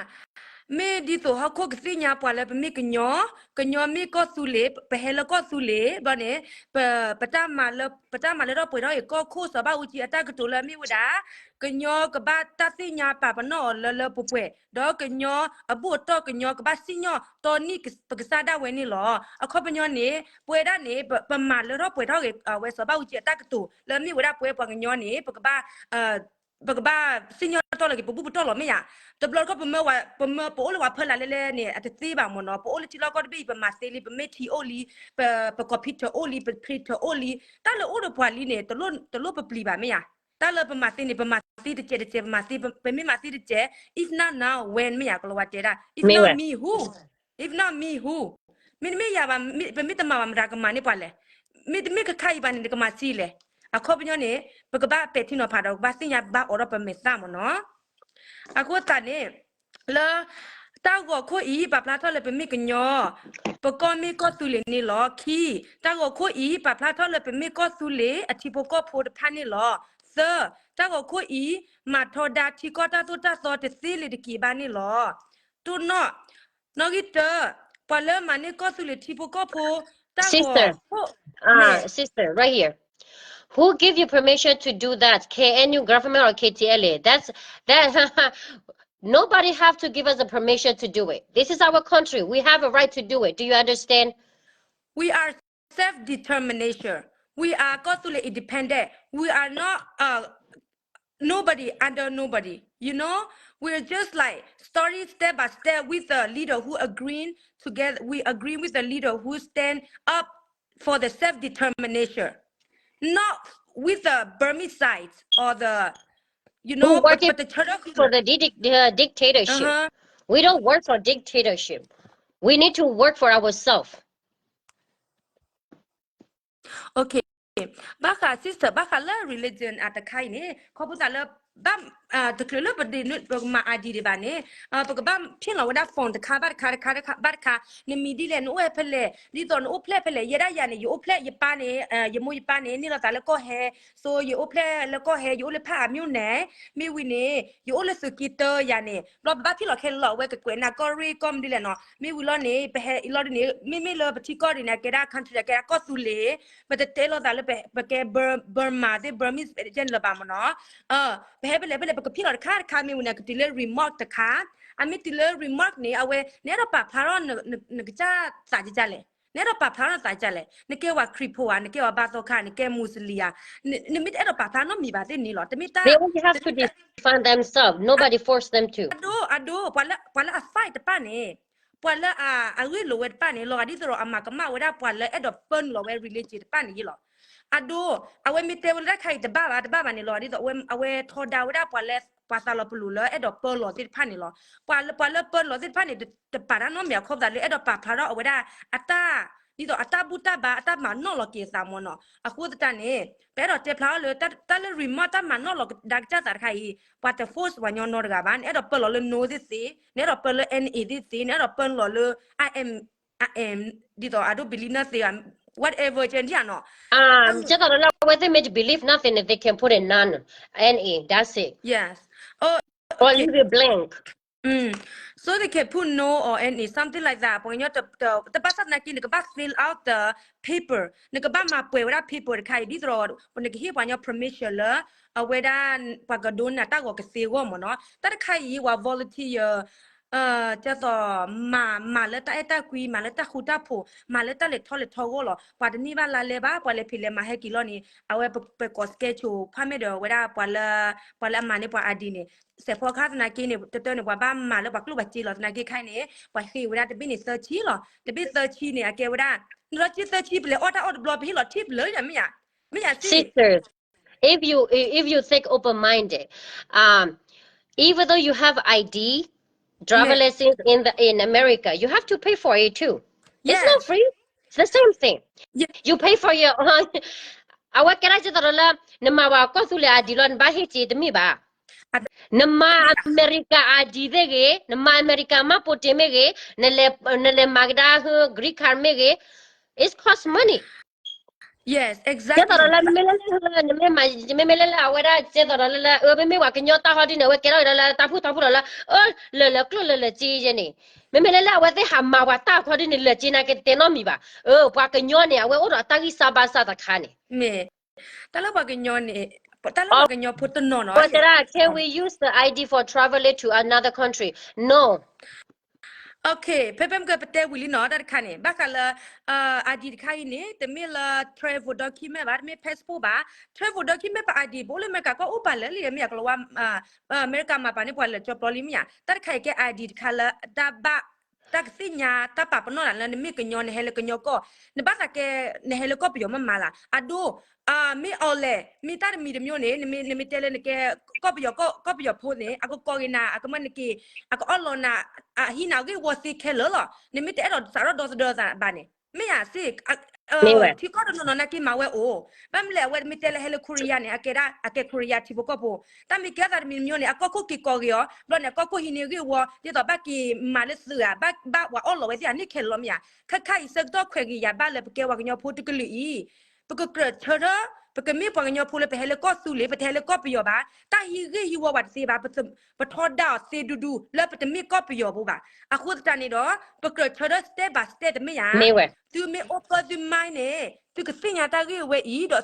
မ့ၢ်ဒ်သိးဟီၣ်ခိၣ်ကသ့ၣ်ညါပှၤလၢပမ့ၢ်ကညီ, ကညီမ့ၢ်ကီၢ်သူလ့ၤ, ပဟဲလၢကီၢ်သူလ့ၤ ဘျီန့ၣ် ပ ပတၢ်မၤလၢ ပတၢ်မၤလၢထီၣ်ပှဲၤထီၣ်အံၤ ကီၢ်ခိၣ်စီၤဘၣ်အူကၠံအတၢ်ကတိၤလၢအမ့ၢ်ဝဲဒၣ် ကညီကဘၣ်တၢ်သ့ၣ်ညါပာ်ပနီၣ်အီၤလၢလၢပှဲၤပှဲၤ, ဒီးကညီအဘူၣ်အတီၢ် ကညီကဘၣ်စံၣ်ညီၣ်တီနံၣ်ပကစၢ်ဒၣ်ဝဲန့ၣ်လီၤ. အခီပညီန့ၣ် ပဝဲဒၣ်န့ၣ် ပ ပမၤလၢထီၣ်ပှဲၤထီၣ်ဂ့ၤ အဝဲစီၤဘၣ်အူကၠံအတၢ်ကတိၤ လၢအမ့ၢ်ဝဲဒၣ်ပဝဲပှၤကညီန့ၣ် ပကဘၣ် ပကဘၣ်စံၣ်ညီၣ်တီလီၤက့ၤ ပဘူၣ်ပတီၢ်လီၤ မ့ၢ်ဧါ. တဘျီတခီၣ် ပမၢဝဲ ပမၢ ပအိၣ်လၢပှၤဖၢလၢ်လဲၣ်လဲၣ်န့ၣ် အတသ့ဘၣ်မ့ၢ်နီၤ. ပအိၣ်လၢထံလီၢ်ကီၢ်တဘ့ၣ်အံၤ ပမၤသ့လံ, ပမ့ၢ်ထံအိၣ်လံ, ပ ပ computer အိၣ်လံ, ပ printer အိၣ်လံ, တၢ်လၢအိၣ်ဒီးပှၤလံန့ၣ် တလိၣ် တလိၣ်ပပျံၤဘၣ် မ့ၢ်ဧါ. တၢ်လၢပမၤသ့န့ၣ် ပမၤသ့တစဲးတစဲး, ပမၤသ့ ပ ပမ့ၢ်မၤသ့တစဲး if not now when မ့ၢ်ဧါ, ကလီၤဝါတဲဒၣ် if not me who, if not me who, မ့တမ့ၢ်ယၤဘၣ် ပမ့ၢ်တမၤဘၣ် မတၤကမၤန့ၢ်ပှၤလဲၣ်. မ့တမ့ၢ်ကခါအံၤဘၣ်န့ၣ် နကမၤသ့လဲၣ်. အခီပညီန့ၣ် ပကဘၣ်ပဲာ်ထံနီၤဖးဒီး ကဘၣ်သ့ၣ်ညါဘၣ်အိးထီၣ်ပမဲာ်သၣ်မ့ၢ်နီၤ. အဃိသတးန့ၣ် လၢ တၢ်ဂီၤခိၣ်အံၤ ပာ်ဖျါထီၣ်လၢပမ့ၢ်ကညီ, ပကီၢ်မ့ၢ်ကီၢ်သူလ့ၤန့ၣ်လီၤ. ခံ, တၢ်ဂီၤခိၣ်အံၤ ပာ်ဖျါထီၣ်လၢပမ့ၢ်ကီၢ်သူလ့ၤ အထံဖိကီၢ်ဖိတဖၣ်န့ၣ်လီၤ. သၢ, တၢ်ဂီၤခိၣ်အံၤ မၤထီဒါထံကီၢ်တၢ်သိၣ်တၢ်သီတသ့လၢၤတက့ၤဘၣ်န့ၣ်လီၤ. တိၢ်နီၣ်, နီၣ်ဂံၢ်တၢ, ပှၤလၢမၤန့ၢ်ကီၢ်သူလ့ၤထံဖိကီၢ်ဖိ တၢ်ဂီၤခိၣ် Sister, right here. Who give you permission to do that? K N U government or K T L A? That's that. Nobody have to give us a permission to do it. This is our country. We have a right to do it. Do you understand? We are self-determination. We are ကီၢ်သူလ့ၤ independent. We are not uh, nobody under nobody. You know, we're just like starting step by step with the leader who agreeing together. We agree with the leader who stand up for the self-determination, not with the Burmese side or the, you know, but, but the Turkish. For the dic- uh, dictatorship. We don't work for dictatorship. We need to work for ourselves. Okay. ဘၣ်ဃး sister ဘၣ်ဃးလၢ religion အတခါအံၤန့ၣ် ခီဖျိသးလၢ ဘၣ် တချုးလၢပဒုး ပကမၤ ID ဒံးဘၣ်န့ၣ် ပကဘၣ်ဖ့ၣ်လီၤဝဲဒၣ် form တခါဘၣ်တခါ တခါတခါဘၣ်တခါ နမံၤဒ်လဲၣ် နအိၣ်ဝဲဖဲလဲၣ် ဒ်သိးနအိၣ်ဖျဲၣ်ဖဲလဲၣ် ယဲဒၣ်ယၤန့ၣ် ယအိၣ်ဖျဲၣ်ယပၢ်န့ၣ် ယမိၢ်ယပၢ်န့ၣ် န့ၢ်လိာ်သးလၢကီၢ်ဟဲ so ယအိၣ်ဖျဲၣ်လၢကီၢ်ဟဲ ယအိၣ်လၢဖးအါမၠိၣ်နဲၣ် မ့ၢ်ဝံၤန့ၣ် ယအိၣ်လၢသုးက့တၢယၤန့ၣ် ဘျီပဘၣ်ဖ့ၣ်လီၤခဲလၢာ်လီၤ အဝဲကကွဲးနၤကီၢ်ရ့ၣ်ကီၢ်မနုၤလဲၣ်နီၤ မ့ၢ်ဝံၤလီၤန့ၣ် ပဟဲအံၤလီၤဒ်န့ၣ် မ့မ့ၢ်လၢပထံကီၢ်ဒ်န့ၣ် အကဲဒၣ် country အကဲဒၣ်ကီၢ်သူလ့ၤ ပတတဲလိာ်သးလၢပကဲ Burma သ့ၣ် Burmese ယဲန့ၣ်လၢၤဘၣ်မ့ၢ်နီၤ ပဟဲဖဲလဲၣ်ဖဲလဲၣ် ပကဖ့ၣ်လီၤတခါတခါ မ့ၢ်ဝံၤန့ၣ် ကတုၤလၢ remark တခါ အမ့ၢ်တုၤလၢ remark န့ၣ် အဝဲ နအဲၣ်ဒိးပာ်ဖျါထီၣ်နကစၢ်သးကကလဲၣ် နအဲၣ်ဒိးပာ်ဖျါထီၣ်နသးကလဲၣ် နကဲဝဲခရံာ်ဖိဧါ နကဲဝဲဘါသီခါ နကဲ Muslim ဧါ နမ့ၢ်တအဲၣ်ဒိးပာ်ဖျါနီတမံၤဘၣ်သ့ၣ်န့ၣ်လီၤ တမ့ၢ်တၢ် They only have to defend themselves. Nobody force them to. အဒိ အဒိ ပှၤလၢအ fight တဖၣ်န့ၣ် ပှၤလၢအအဂ့ၢ်လိာ်ဝဲတဖၣ်န့ၣ် လီၤဂာ်ဒ်သိးဒီးအမၤကမၣ်ဝဲဒၣ်ပှၤလၢအဲၣ်ဒိးပၢနုာ်လီၤဝဲ religion တဖၣ်န့ၣ်ယ့လီၤ အဒိ အဝဲမ့ၢ်တဲဝဲလၢတၢ်ခါအံၤတဘၣ်ဘၣ် တဘၣ်ဘၣ်န့ၣ် လီၤဂာ်ဒ်သိး အဝဲထီဒါဝဲဒၣ်ပှၤလၢ ပှၤသးလီၤပလိာ်လၢအဲၣ်ဒိးပၢလီၤသ့ၣ်တဖၣ်န့ၣ်လီၤ ပှၤလၢ ပှၤလၢပၢလီၤသ့ၣ်တဖၣ်န့ၣ် တပာ်တၢ်နီတမံၤအခီပညီလၢအဲၣ်ဒိးပာ်ဖျါထီၣ်အဝဲဒၣ်အတၢ် ဒ်သိးအတၢ်ဘူၣ်တၢ်ဘါ အတၢ်မၤနီၣ်လီၤက့ၤအသးမ့ၢ်နီၤ အဃိသတးန့ၣ် ပအဲၣ်ဒိးတဲဖျါထီၣ်လၢ တၢ်လၢ remark တၢ်မၤနီၣ်လီၤဒါကစၢ်သးတခါအံၤ ပှၤတ force ပှၤညီနီတဂၤဘၣ် နအဲၣ်ဒိးပၢလီၤလၢ no သ့ၣ်သ့ နအဲၣ်ဒိးပၢလၢ N A သ့ၣ်သ့ နအဲၣ်ဒိးပၢလီၤလၢ I am, I am ဒ်သိး I don't believe nothing whatever ကဲဒ်နီၤ ကဲသိးလၢအဝဲသ့ၣ်မ့ၢ်တ believe nothing န့ၣ် they can put a none, N A, that's it. Yes. Or leave it blank. So they can put no or any something like that. ပှၤကညီတဘၣ်ဆၣ်သနာ်က့ နကဘၣ် fill out the paper. နကဘၣ်မၤပှဲၤဝဲဒၣ် paper တခါအံၤ ဒ်သိးဒီး နကဟ့ၣ်ပှၤကညီ permission လၢ အဝဲဒၣ် ပှၤကဒိနၤတၢ်ဂီၤကသ့အဂီၢ်မ့ၢ်နီၤ. တၢ်တခါအံၤ ပှၤ volunteer ကဲသိး မၤ မၤလၢတၢ်အဲၣ်တၢ်ကွံ မၤလၢတၢ်ဃူတၢ်ဖိး မၤလၢတၢ်လဲၤထီၣ်လဲၤထီအဂီၢ်လီၤ. ပှၤတန့ၢ်ဘၣ်လါလဲဘၣ် ပှၤလဲၤဖံးလဲၤမၤဟဲက့ၤလီၤန့ၣ် အဝဲပကိး schedule ဖးမဲာ်ဒီးဝဲဒၣ်ပှၤလၢ ပှၤလၢအမၤန့ၢ်ပှၤ ID န့ၣ် စဲးဖီခါသနာ်က့န့ၣ် တတၢၢ်န့ၣ် ပှၤဘၣ်မၤလၢပှၤကျိၣ်ပှၤစ့လီၤ သနာ်က့ခဲအံၤန့ၣ် ပှၤဃ့ဝဲဒၣ်တဘ့ၣ်န့ၣ်သၢဆံလီၤ တဘ့ၣ်သၢဆံန့ၣ် အကဲဝဲဒၣ် နလီၤက့သၢဆံ ပလဲၤအီၣ်တၢ်အီၣ်တဘျီ ပဟ့ၣ်လီၤထံၣ်ပလၢယၤမ့ၢ်ယၤ မ့ၢ်ယၤစ့ sisters, if you if you think open-minded, um, even though you have I D, driver license in the in America, you have to pay for it too. It's not free. It's the same thing. You pay for your own. အဝဲကဲဒၣ်ကဲသိးဒီးလၢ နမၤဝဲကီၢ်သူလ့ၤ I D လီၤ နဘၣ်ဟ့ၣ်စ့တမ့ၢ်ဘၣ်. နမၤအမဲရကၤ I D သ့ၣ်ဂ့ၤ, နမၤအမဲရကၤ မှတ်ပုံတင် မ့ၢ်ဂ့ၤ, နလဲၤမၤကဒါ green card မ့ၢ်ဂ့ၤ, it costs money. ကဲသိးဒီးလၢ မ့မ့ၢ်လၢလၢ နမ့ၢ်မၤ မ့မ့ၢ်လၢလၢအဝဲဒၣ် ကဲသိးဒီးလၢလၢ အၢ မ့မ့ၢ်ပှၤကညီတၢ်ဟီဒ်န့ၣ် အဝဲကဲထီၣ်ဒီးလၢတၢ်ဖှိၣ်ထီဖှိၣ်ဒီးလၢ အၢ လၢာ်လၢာ်ကျိၣ်လၢာ်လၢာ်စ့ယဲန့ၣ်, မ့မ့ၢ်လၢလၢအဝဲသ့ၣ်ဟးမၤပှၤတၢ်ခီဒ်န့ၣ် လၢာ်စ့နာ်က့တတဲနီတမံၤဘၣ်. အၢ ပှၤကညီန့ၣ် အဝဲအိၣ်ဒီးအတၢ်ဂံၢ်စၢ်ဘါစၢ်တခါန့ၣ် မ့ၢ် တၢ်လၢပှၤကညီန့ၣ် တၢ်လၢပှၤကညီဖိတနီၤနီၤ အဝဲတဲဒၣ် can we use the I D for traveling to another country? No. Okay, ဖဲဖဲမ့ၢ်ကပတဲဝံၤလံနီၤ တၢ်တခါန့ၣ် ဘၣ်ဃးလၢ I D တခါအံၤန့ၣ် တမ့ၢ်လၢ travel document ဘၣ်, တမ့ၢ် passport ဘၣ်. Travel document ပ I D ပအိၣ်လၢအမဲရကၤကီၢ်အိၣ်ပာ်လၢာ်လံ မ့ၢ်ယၤကလီၤဝါ အမဲရကၤမၤပာ်န့ၢ်ပှၤလၢာ်ကၠီပျီလံ မ့ၢ်ယၤ. တၢ်တခါအံၤကဲ I D တခါလၢတၢ်ဘၣ် တၢ်ကသ့ၣ်ညါတၢ်ပာ်ပနီၣ်နၤလၢနမ့ၢ်ကညီ နဟဲလၢကညီကီၢ်, နဘၣ်သးကဲ နဟဲလၢကီၢ်ပယီၤမ့ၢ်မးလၢ်. အဒိ မ့ၢ်အီၤလဲၣ် မ့ၢ်တၢ်တမံၤတမံၤန့ၣ် နမ့ၢ်တဲလၢနကဲ ကီၢ်ပယီၤဖိန့ၣ် အကကိးက့ၤနၤ အကမၢနက့ၤ အကအီၣ်လီၤနၤ အဟံးနၤဂ့ၢ်ဝီသ့ခဲလၢာ်လီၤ. နမ့ၢ်တအဲၣ်ဒိးစးထီၣ်ဒီသဒၢသးဘၣ်န့ၣ် မ့ၢ်ယၤစ့ ထံကီၢ်တနီၤနီၤနာ်က့မၤဝဲအိၣ်, ဘၣ်မနုၤလဲၣ် အဝဲမ့ၢ်တဲလၢဟဲလၢ Korea န့ၣ် အကဲဒၣ် အကဲ Korea ထံဖိကီၢ်ဖိ, တၢ်မ့ၢ်ကဲအသးတမံၤတမံၤန့ၣ် အကီၢ်ခိၣ်က့ၤကိးက့ၤအီၤ, ဘျီန့ၣ် အကီၢ်ခိၣ်ဟံးန့ၢ်ဂ့ၢ်ဝီ ဒ်သိးဘၣ်က့ၤမၤလၢသုးဂၤ ဘၣ်ပှၤအီၣ်လီၤဝဲသ့ၣ်အန့ၣ်ခဲလၢာ်လီၤ မ့ၢ်ယၤ. ခဲခါအံၤဆၢကတီၢ်ခွဲးဂ့ၤယၤဘၣ်လၢပကဲပှၤကညီဖိတကလုာ်အံၤ ပကကြၢးဆၢထၢၣ် ပကမ့ၢ်ပှၤကညီဖိလၢပဟဲလၢကီၢ်သူလ့ၤ ပတဟဲလၢကီၢ်ပယီၤဘၣ်, တၢ်ဟံးဂ့ၢ်ဟံးဝီပှၤတသ့ဘၣ်, ပထီဒါအီၤသ့ဒူဒူ လၢပတမ့ၢ်ကီၢ်ပယီၤဖိဘၣ်. အဃိသတးန့ၣ်ဒီး ပကြၢးဆၢထၢၣ် step by step တမ့ၢ်ယၤ, သုမ့ၢ်အိၣ်ဖၢသု mind န့ၣ် သုကသ့ၣ်ညါတၢ်ဂ့ၢ်ဝဲအံၤဒီး သု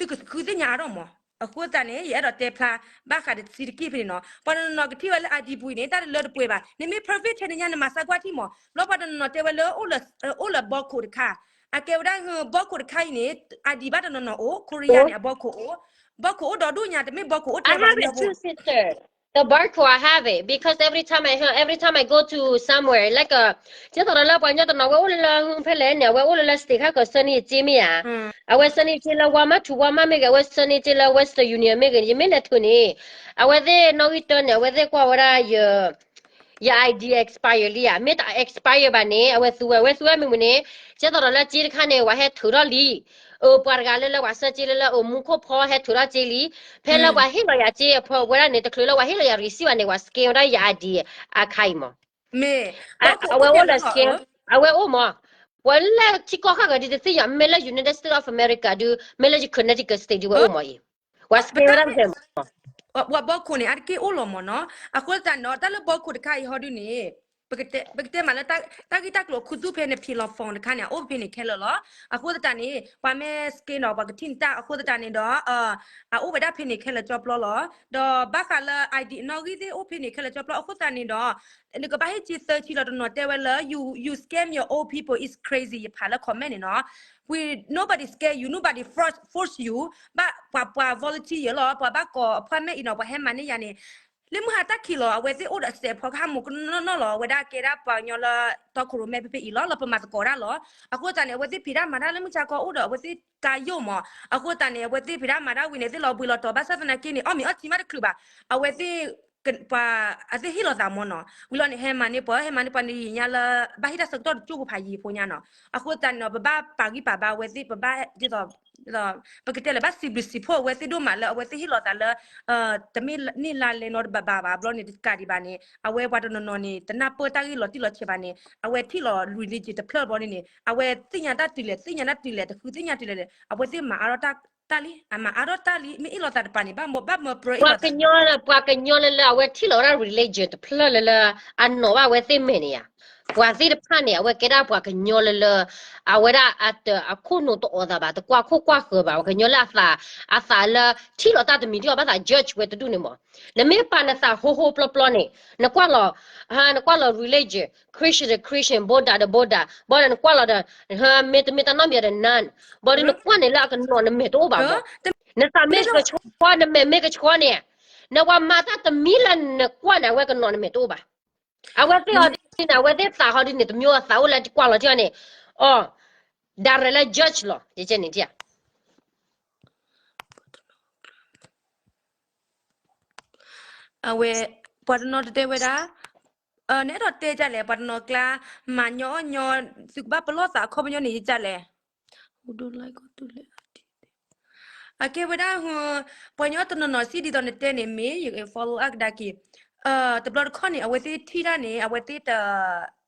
ကဃုသ့ၣ်ညါအါထီၣ်မး. အဃိသတးန့ၣ် ယအဲၣ်ဒိးတဲဖျါ ဘၣ်ဃးတဆံးတက့ၢ်ဖဲန့ၣ်နီၤ, ပှၤတနီၤနီၤကထံၣ်ဝဲလၢ I D ပူၤအံၤန့ၣ် တၢ်တလၢတပှဲၤဘၣ်, နမ့ၢ် perfect ထဲန့ၣ်ညါ နမၤဆါကွၢ်ထံၣ်မး, ဘျီပှၤတနီၤနီၤတဲဝဲလၢ အိၣ်လၢ barcode တခါ, အကဲဝဲဒၣ် barcode တခါအံၤန့ၣ် I D ဘၣ်တနီၤနီၤအိၣ်, Korea န့ၣ် အ barcode အိၣ်, barcode အိၣ်ဒီဒူၣ်ညါ တမ့ၢ် barcode အိၣ်ထဲပှၤကညီဖိ The barcode, I have it because every time I every time I go to somewhere, like, ကဲသိးဒီးလၢပှၤကညီတနီၤ အဝဲအိၣ်လၢလၢဖဲလဲၣ်န့ၣ် အဝဲအိၣ်လၢလၢ state ခါကီး ဆၢန့ၢ်စ့မ့ၢ်ဧါ, အဝဲဆၢန့ၢ်စ့လၢ Walmart to Walmart မ့ၢ်ဂ့ၤ, အဝဲဆၢန့ၢ်စ့လၢ Western Union မ့ၢ်ဂ့ၤ, ယမ့ၢ်လဲၤထုးန့ၣ် အဝဲသ့ၣ်နီၣ်ဂံၢ်တၢန့ၣ် အဝဲသ့ၣ်ကွၢ်ဝဲဒၣ် ယ I D expire လံဧါ, မ့ၢ်တ expire ဘၣ်န့ၣ် အဝဲသူဝဲ, အဝဲသူဝဲမ့ၢ်မ့ၢ်န့ၣ်, ကဲသိးဒီးလၢစ့တခါန့ၣ် ပှၤဟဲထုးထီၣ်လံ, အပှၤတဂၤလၢလၢပှၤဆှၢစ့လၢလၢအမူခိၣ်ဖီဟဲထုးထီၣ်စ့လံ, ဖဲလၢပှၤဟ့ၣ်လီၤယၤစ့အဖီဝဲဒၣ်န့ၣ် တချုးလၢပှၤဟ့ၣ်လီၤယၤ receipt ဘၣ်န့ၣ် ပှၤ scan ဝဲဒၣ်ယၤ I D အခါအံၤမး, အဝဲအိၣ်လၢ scan, အဝဲအိၣ်မး, ပှၤလၢထံကီၢ်ခါဂၤဒ်တသ့ၣ်ညါ, မ့ၢ်လၢ United States of America ဒုး, မ့ၢ်လၢယ Connecticut State ဒုး ဝဲအိၣ်မးအံၤ, ပှၤ scan ဝဲဒၣ်ဖဲမး ပှၤ barcode န့ၣ် အတက့ၢ်အိၣ်လီၤမးနီၤ, အဃိသတးန့ၣ်ဒီး တၢ်လၢ barcode တခါအံၤဟီဒုန့ၣ်, ပကတဲမးလၢ တၢ်ဂ့ၢ်တၢ်ကျိၤအခူသူၣ်ဖဲန့ၣ် ဖံးလီၤ phone တခါန့ၣ် အအိၣ်ဖဲန့ၣ်ခဲလၢာ်လီၤ. အဃိသတးန့ၣ် ပှၤမ့ၢ် scan ဒီး ပှၤကထံၣ်န့ၢ်တၢ် အဃိသတးန့ၣ်ဒီး အအိၣ်ဝဲဒၣ်ဖဲန့ၣ်ခဲလၢာ်ကၠီပျီလီၤ. ဒီးဘၣ်ဃးလၢ I D အနီၣ်ဂံၢ်သ့ၣ်အိၣ်ဖဲန့ၣ်ခဲလၢာ်ကၠီပျီ အဃိသတးန့ၣ်ဒီး နကဘၣ်ဟ့ၣ်စ့သၢဆံလီၤ. တနီၤတဲဝဲလၢ you you scam your old people is crazy ယဖးလၢ comment န့ၣ်နီၤ, we nobody scam you, nobody force force you, ဘၣ်ပှၤပှၤ volunteer လီၤ, ပှၤဘၣ်ကိး appointment အံၤနီၤ ပှၤဟဲမၤန့ၢ်ယၤန့ၣ်, လၢမုၢ်ဟါတၢ်ခံးလီၤ အဝဲသ့ၣ်အိၣ်ဒီးစဲးဖီကဟၣ်မူကနီၢ်နီၢ်လီၤ. အဝဲဒၣ်ကဲဒၣ်ပှၤကညီလၢ တီခိၣ်ရိၣ်မဲဖဲဖဲအံၤလီၤ လီၤပမၤသကိးတၢ်လီၤ. အဃိသတးန့ၣ် အဝဲသ့ၣ်ဖံးတၢ်မၤတၢ်လၢမုၢ်ဆါခီအိၣ်ဒီး အဝဲသ့ၣ်ကါယိၣ်မး, အဃိသတးန့ၣ် အဝဲသ့ၣ်ဖံးတၢ်မၤတၢ်ဝံၤန့ၣ် သ့ၣ်လီၤဘှံးလီၤတီၤ ဘၣ်ဆၣ်သနာ်က့န့ၣ် အီၣ်မ့ၤအီထံမးတချုးဘၣ်, အဝဲသ့ၣ် ပှၤအသ့ၣ်ဟ့ၣ်လီၤသးမးနီၤ. ဝံၤလီၤန့ၣ် ဟဲမၤန့ၢ်ပှၤ ဟဲမၤန့ၢ်ပှၤန့ၣ် ယံာ်ညါလၢ ဘၣ်ဟ့ၣ်တၢ်ဆၢကတီၢ်တကၠိၢ်ဖိဖးယံာ်ဖိညါနီၤ. အဃိသတးန့ၣ်ဒီး ပဘၣ်ပာ်ဂံၢ်ပာ်ဘါအဝဲသ့ၣ် ပဘၣ်ဒ်သိး ပကတဲလၢၤဘၣ်စံးဘျုးစံးဖှိၣ်အဝဲသ့ၣ်ဒိၣ်မးလၢအဝဲသ့ၣ်ဟ့ၣ်လီၤသးလၢ တမ့ၢ်န့ၢ်လါလဲနီတဘးဘၣ်ဘၣ် ဘျီန့ၣ်တကးဒံးဘၣ်န့ၣ် အဝဲပှၤတနီၤနီၤန့ၣ် တနၢ်ပၢၢ်တၢ်ဂ့ၢ်လီၤတံၢ်လီၤဆဲးဘၣ်န့ၣ် အဝဲထံၣ်လီၤ religion တဖျၢၣ်ဘျီန့ၣ်န့ၣ် အဝဲသ့ၣ်ညါတၢ်တုၤလဲၣ် သ့ၣ်ညါတၢ်တုၤလဲၣ် တဃုသ့ၣ်ညါတုၤလဲၣ် အဝဲသ့ၣ်မၤအါထီၣ်တၢ်လံ အမၤအါထီၣ်တၢ်လံ မ့ၢ်အ့ၣ်လိာ်သးတပၤန့ၣ် ဘၣ်မၢပရၢအ့ၣ်လိာ်သး ပှၤကညီလၢလၢအဝဲထံၣ်လီၤဝဲဒၣ် religion တဖျၢၣ်လၢလၢ အနီၢ်ဘၣ်အဝဲသ့ၣ်မဲာ်န့ၣ်ဧါ. ပှၤသ့ၣ်တဖၣ်န့ၣ် အဝဲကဲဒၣ်ပှၤကညီလၢလၢ အဝဲဒၣ်အတၢ်အခိၣ်နူာ်တအိးသးဘၣ် တကွၢ်ခိၣ်ကွၢ်ဃၢၤဘၣ် ပှၤကညီလၢအသး အသးလၢ ထံၣ်လီၤတၢ်တမံၤဒ်အီၤဘၣ်သး judge ဝဲတဒူၣ်န့ၣ်မး. နမ့ၢ်ပာ်နသးဟိဟိပျီပျီန့ၣ် နကွၢ်လီၤ နကွၢ်လီၤ religion, Christian to Christian, Buddha to Buddha, ဘၣ်ဒီးနကွၢ်လီၤဒီး မ့ၢ်တမ့ၢ်တၢ်နီတမံၤဒီး none, ဘၣ်ဒီးနကွၢ်န့ၣ်လၢအကနီၤနမဲာ်တအိၣ်ဘၣ်မး. နသးမ့ၢ်ကဆှီ နမဲာ်မ့ၢ်ကဆှီန့ၣ် နဝၤမၤတၢ်တမံၤလၢနကွၢ်န့ၣ် အဝဲကနီၤနမဲာ်တအိၣ်ဘၣ်. အဝဲသ့ၣ်အီၤဒ်န့ၣ် အဝဲသ့ၣ်သးဟီဒ်န့ၣ် တမံၤအသးအိၣ်လၢကွၢ်လီၤထံၣ်အီၤန့ၣ် အီၤ direct လၢ judge လီၤ ယကဲန့ၣ် အဝဲ ပှၤတနီၤတတဲဝဲဒၣ်, နအဲၣ်ဒိးတဲဒ်လဲၣ်, ပှၤတနီၤကျါ မၤညီအီၣ်ညီ, သုကဘၣ်ပလီၢ်သးအခီပညီန့ၣ်ဒ်လဲၣ်. အကဲဝဲဒၣ်, ပှၤကညီတနီၤနီၤစံးဒ်သိးနတဲန့ၣ် မ့ၢ်ယ follow up ကဒါက့ၤ, တဘျီတခီၣ်န့ၣ် အဝဲသ့ၣ်ထံၣ်တၢ်န့ၣ် အဝဲသ့ၣ်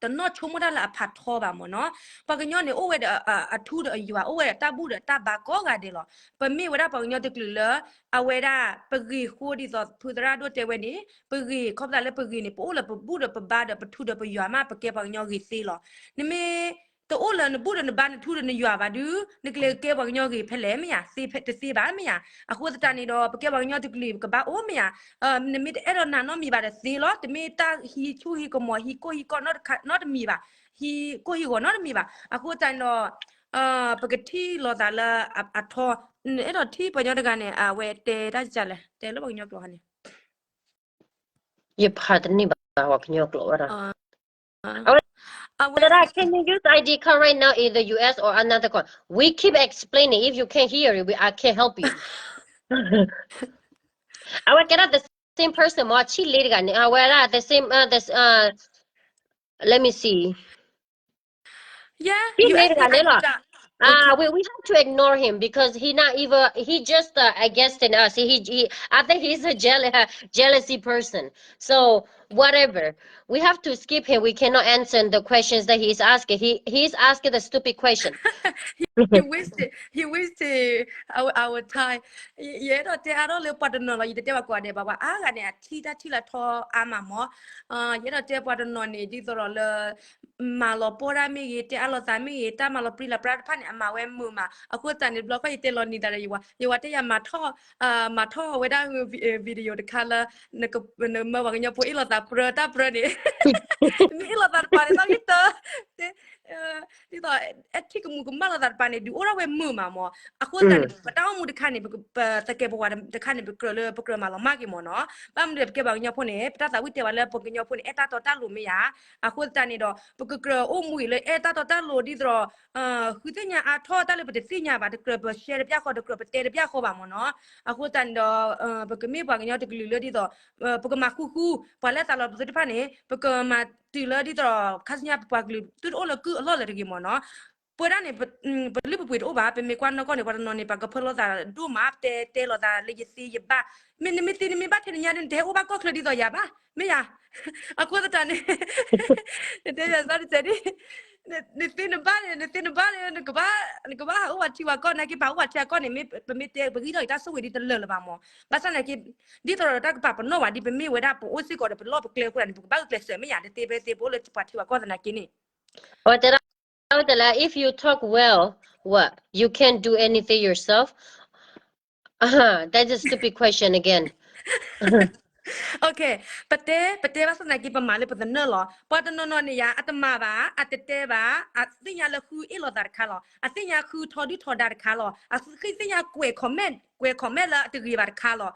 တနီၢ်ဆိကမိၣ်တၢ်လၢအဖးထီဘၣ်မ့ၢ်နီၤ. ပှၤကညီန့ၣ် အိၣ်ဝဲဒီးအထူဒီးအယွၤ, အိၣ်ဝဲဒီးတၢ်ဘူၣ်ဒီးတၢ်ဘါကိးဂၤဒဲးလီၤ. ပမ့ၢ်ဝဲဒၣ်ပှၤကညီတကလုာ်လၢ အဝဲဒၣ် ပဂ့ၤဃိဒ်သိးဖုသရၣ်ဒိၣ်တဲဝဲန့ၣ်, ပဂ့ၤခီဖျိလၢပဂ့ၤန့ၣ် ပအိၣ်လၢပဘူၣ်ဒီးပဘါဒီးပထူဒီးပယွၤမး ပကဲပှၤကညီဂ့ၤသ့လီၤ. နမ့ၢ်တအိၣ်လၢနဘူၣ်ဒီးနဘါနထူဒီးနယွၤဘၣ်ဒုး နကလဲၤကဲပှၤကညီဂ့ၤဖဲလဲၣ်မ့ၢ်ဧါ, တသ့ဘၣ်မ့ၢ်ဧါ. အဃိသတးန့ၣ်ဒီး ပကဲပှၤကညီတကလုာ် ပကဘၣ်အိၣ်မ့ၢ်ဧါ. နမ့ၢ်တအဲၣ်ဒိးနာ်နီတမံၤဘၣ်ဒီးသ့လီၤ. တမ့ၢ်တၢ်ဟံးဆူၣ်ဟံးကမီၤ ဟံးကိၢ်ဟံးကီၢ်နီတမံၤဘၣ်, ဟံးကိၢ်ဟံးဂီၤနီတမံၤဘၣ်. အဃိသတးန့ၣ်ဒီး ပကထံၣ်လိာ်သးလၢအထီ, နအဲၣ်ဒိးထံၣ်ပှၤကညီတဂၤန့ၣ် အဝဲတဲတၢ်လဲၣ်, တဲလၢပှၤကညီကျိာ်ဟါန့ၣ်. ယဖးတန့ၢ်ဘၣ် ပှၤကညီကျိာ်ဝဲဒၣ်. အဝဲ Can you use I D card right now in the U S or another card? We keep explaining. If you can't hear it, we, I can't help you. အဝဲကဲဒၣ် the same person မ့ၢ် ဆံလ့တဂၤန့ၣ် အဝဲဒၣ် the same, uh, this, uh, let me see. Yeah, ဆံလ့တဂၤန့ၣ်လီၤ. Uh, we, we have to ignore him because he not even, he just, uh, against us. He, he, I think he's a jealous, jealousy person. So, whatever. We have to skip him. We cannot answer the questions that he's asking. He, he's asking the stupid question. He wish to, he wish to, our, our time. ယအဲၣ်ဒိးတဲအါထီၣ်လၢပှၤတနီၤလီၤ, ယတတဲဘၣ်ကိးဂၤဒဲးဘၣ်, ပှၤအါဂၤန့ၣ် အထံၣ်တၢ်ထံၣ်လၢထီအါမးမ့ၢ်. ယအဲၣ်ဒိးတဲပှၤတနီၤန့ၣ် ဒ်သိးဒီးလၢ မၤလီၤပှီၢ်တၢ်မ့ၢ်ဂ့ၤ, တဲအါလိာ်သးမ့ၢ်ဂ့ၤ, တၢ်မၤလီၤပြံလီၤပြါတဖၣ်န့ၣ် အမၤဝဲမုာ်မး. အဃိသတးန့ၣ် တဘျီခီၣ်ယတဲလီၤနံၤသးဒီးယဝၤ, ယဝၤတဲယၤမၤထီၣ်, မၤထီၣ်ဝဲဒၣ် video တခါလၢ နမၢပှၤကညီဖိအ့ၣ်လိာ်သးပြၢတၢ်ပြၢန့ၣ်, မ့ၢ်အ့ၣ်လိာ်သးတပၤန့ၣ် သီၣ်ဂ့ၤတၢ် ဒ်သိး အဲၣ်ထံၣ်ကမူၤကမၣ်လိာ်သးတပၤန့ၣ် ဒုးအိၣ်ထီၣ်ဝဲမုာ်မးမ့ၢ်. အဃိသတးန့ၣ် ပတၢ်အိၣ်မူတခါန့ၣ် ပသကဲးပဝးတခါန့ၣ် ပကြၢးလၢပကြၢးမၤလီၤမၢ်က့ၤမ့ၢ်နီၤ. ဘၣ်မနုၤဒီး ပကဲပှၤကညီဖိန့ၣ် ပတၢ်သးဝံၣ်တဲဝဲလၢပှၤကညီဖိန့ၣ် အဲၣ်တၢ်တီတၢ်လိၤမ့ၢ်ဧါ. အဃိသတးန့ၣ်ဒီး ပကကြၢးအိၣ်မူဂ့ၤလၢအဲၣ်တၢ်တီတၢ်လိၤဒ်သိးဒီး ဃုသ့ၣ်ညါအါထီၣ်တၢ်လၢပတသ့ၣ်ညါဘၣ်, တကြၢးပ share တပျၢ်ဃီ, တကြၢးပတဲတပျၢ်ဃီဘၣ်မ့ၢ်နီၤ. အဃိသတးန့ၣ်ဒီး ပကမ့ၢ်ပှၤကညီတကလုာ်လၢဒ်သိး ပကမၤဃူဃူ ပှၤလၢသးလီၤပသးတဖၣ်န့ၣ် ပကမၤတုၤလၢဒ်သိးဒီး ခါဆူညါပပှၤကလုာ်သုတအိၣ်လၢကုၢ်အလီၢ်လၢၤတဂ့ၤမ့ၢ်နီၤ. ပဝဲဒၣ်န့ၣ် ပလုၢ်ပပှ့ၤတအိၣ်ဘၣ်, ပမ့ၢ်ကွၢ်နီၢ်ကီၢ်န့ၣ် ပှၤတနီၤန့ၣ် ပှၤကဖၢလီၤသးဒိၣ်မး, ပတဲတဲလီၤသးလၢယသ့ယဘၣ်, မ့ၢ်နမ့ၢ်သ့နမ့ၢ်ဘၣ်ထဲနညါဒ် နတဟဲအိၣ်ဘၣ်ကီၢ်ချၢဒ်သိးယၤဘၣ်, မ့ၢ်ယၤ. အဃိသတးန့ၣ် နတဲယၤသးတစဲးဒ် နသ့နဘၣ်န့ၣ် နသ့နဘၣ်န့ၣ် နကဘၣ် နကဘၣ်ဟးအိၣ်ဝဲထံဝဲကီၢ်နာ်က့ ပဟးအိၣ်ဝဲထံအကီၢ်န့ၣ် မ့ၢ်ပမ့ၢ်တဲပဂံၢ်ထီၣ်က့ၤတၢ်ဆိၣ်ဂ့ၤဒ်တလၢာ်လၢၤဘၣ်မ့ၢ်. ဘၣ်ဆၣ်နာ်က့ ဒ်သိးဒီးတၢ်ကပာ်ပနီၣ်ဘၣ်ဒ်ပမ့ၢ်ဝဲဒၣ်ပအိၣ်စ့ၢ်ကီးဒီးပလီၢ်ပကျဲအဃိန့ၣ် ပကဘၣ်ဂုာ်ကျဲးစၢးမ့ၢ်ယၤ တသ့ဖဲသ့ပအိၣ်လၢပှၤထံပှၤကီၢ်သနာ်က့န့ၣ်. အဝဲတဲဒၣ် အဝဲတဲလၢ if you talk well, what? You can't do anything yourself? That is a stupid question again. Okay, ပတဲ ပတဲဘၣ်ဆၣ်သနာ်က့ ပမၤလၢပသနၢၣ်လီၤ. ပှၤတနီၤနီၤန့ၣ်ယၤ အတမၤဘၣ်, အတတဲဘၣ်, အသ့ၣ်ညါလၢဃုအ့ၣ်လိာ်သးတခါလီၤ. အသ့ၣ်ညါဃုထီဒုၣ်ထီဒါတခါလီၤ. အသ့ၣ်ညါကွဲး comment, ကွဲး comment လၢအတဂ့ၤဘၣ်တခါလီၤ.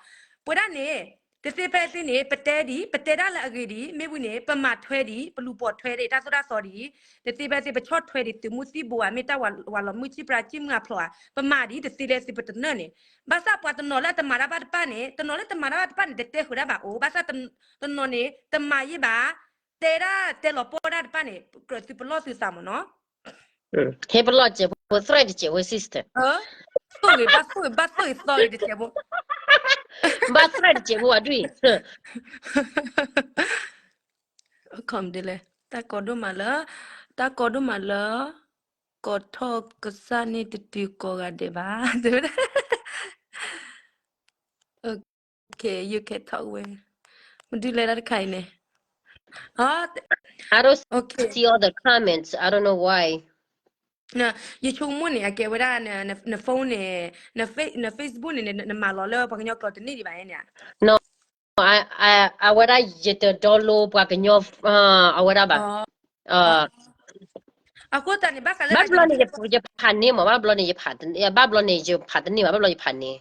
ပဝဲဒၣ်န့ၣ် တသ့ဖဲသ့န့ၣ် ပတဲဒံး, ပတဲဒၣ်လၢအဂ့ၤဒံး, မ့ၢ်ဝံၤန့ၣ် ပမၤထွဲဒံး, ပလူၤပိာ်ထွဲဒံး, တၢ်သိၣ်တၢ်သီဒံး, တသ့ဖဲသ့ ပဆီၣ်ထွဲဒံး သုးမုၢ်သံၣ်ဘိဧါ, မ့ၢ်တၢ်ဝၤလီၤမုၢ်စံၣ်ပြၢ်စံၣ်မုၢ်အဖျိးဧါ, ပမၤဒံး တသ့လၢသုပတနၢၣ်န့ၣ်. ဘၣ်ဆၣ်ပှၤတနီၤလၢအတမၤတၢ်ဘၣ်တဖၣ်န့ၣ်, တနီၤလၢတမၤတၢ်ဘၣ်တဖၣ်န့ၣ် တတဲဃုာ်ဒၣ်ဘၣ်အိၣ်, ဘၣ်ဆၣ်တနီၤန့ၣ် တမၤယံာ်ဘၣ်, တဲဒၣ်တဲလီၤပှီၢ်ဒၣ်တဖၣ်န့ၣ် ကြၢးသုပလီၢ်သုသးမ့ၢ်နီၤ. ဟဲပလီၢ်တစဲးဖိ သရၣ်တစဲးဖိ sister. သိၣ်ဂ့ၤဘၣ်သိၣ်ဂ့ၤဘၣ်သိၣ်ဂ့ၤသီဂ့ၤတစဲးဖိ. ဘၣ်သရၣ်တစဲးဖိဝဲဒၣ်. ခီမ့ၢ်ဒ်လဲၣ်, တၢ်ကီဒိၣ်မးလၢ, တၢ်ကီဒိၣ်မးလၢ ကိးထီၣ်ကစၢ်န့ၣ်တတုၤကိးဂၤဒဲးဘၣ်. Okay, you can talk well. မဒုးလဲၤတၢ်တခါအံၤန့ၣ်. I don't see all the comments. I don't know why. ယဆိကမိၣ်န့ၣ် အကဲဝဲဒၣ် န phone န့ၣ် န Facebook န့ၣ် နမၤလီၤလၢပှၤကညီကျိာ်တန့ၢ်ဒံးဘၣ်န့ၣ်. No, I, အဝဲဒၣ်ယတ download ပှၤကညီ အဝဲဒၣ်ဘၣ်. အဃိသတးန့ၣ် ဘၣ်ဃးလၢ ဘၣ်ဘျီန့ၣ် ယဖးန့ၢ်မး, ဘၣ်ဘျီန့ၣ် ယဖး, ဘၣ်ဘျီန့ၣ် ယဖးတန့ၢ်ဘၣ်, ဘၣ်ဘျီယဖးန့ၢ်.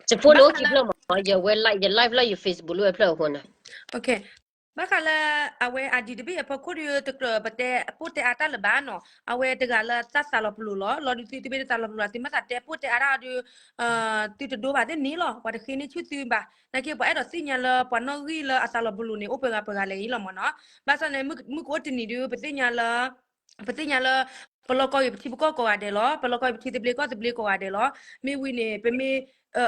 ယ phone န့ၣ်အိၣ်ခံဖျၢၣ်မး, ယဝဲ ယ live လၢယ Facebook လၢဝဲဖျၢၣ်အဃိန့ၣ်. ဘၣ်ဃးလၢ အဝဲ ID တဘ့ၣ်အဖီခိၣ်ဒီး တကြၢးပတဲပိၢ်တဲအါတၢ်လၢၤဘၣ်နီၤ, အဝဲတဂၤလၢတၢ်သးလီၤပလိာ်လီၤ. လီၤဒုးသုတဘ့ၣ်တသးလီၤပလိာ် သုမ့ၢ်သးတဲပိၢ်တဲအါတၢ်ဒီး သုတဒိဘၣ်သ့ၣ်န့ၣ်လီၤ. ပှၤတဃ့န့ၢ်ဆူၣ်သုဘၣ်. နာ်က့ပှၤအဲၣ်ဒိးသ့ၣ်ညါလၢပှၤနီၣ်ဂံၢ်လၢအသးလီၤပလိာ်န့ၣ် အိၣ်ပှဲၤဂၤပှဲၤဂၤလဲၣ်အံၤလီၤမ့ၢ်နီၤ. ဘၣ်ဆၣ်န့ၣ် မုၢ်ကအိၣ်တနံၤဒီး ပသ့ၣ်ညါလၢ ပသ့ၣ်ညါလၢ ပလီၢ်ကီၢ်အံၤပထံပကီၢ်ကိးဂၤဒဲးလီၤ. ပလီၢ်ကီၢ်အံၤပထံသဘျ့ကီၢ်သဘျ့ကိးဂၤဒဲးလီၤ. မ့ၢ်ဝံၤန့ၣ် ပမ့ၢ်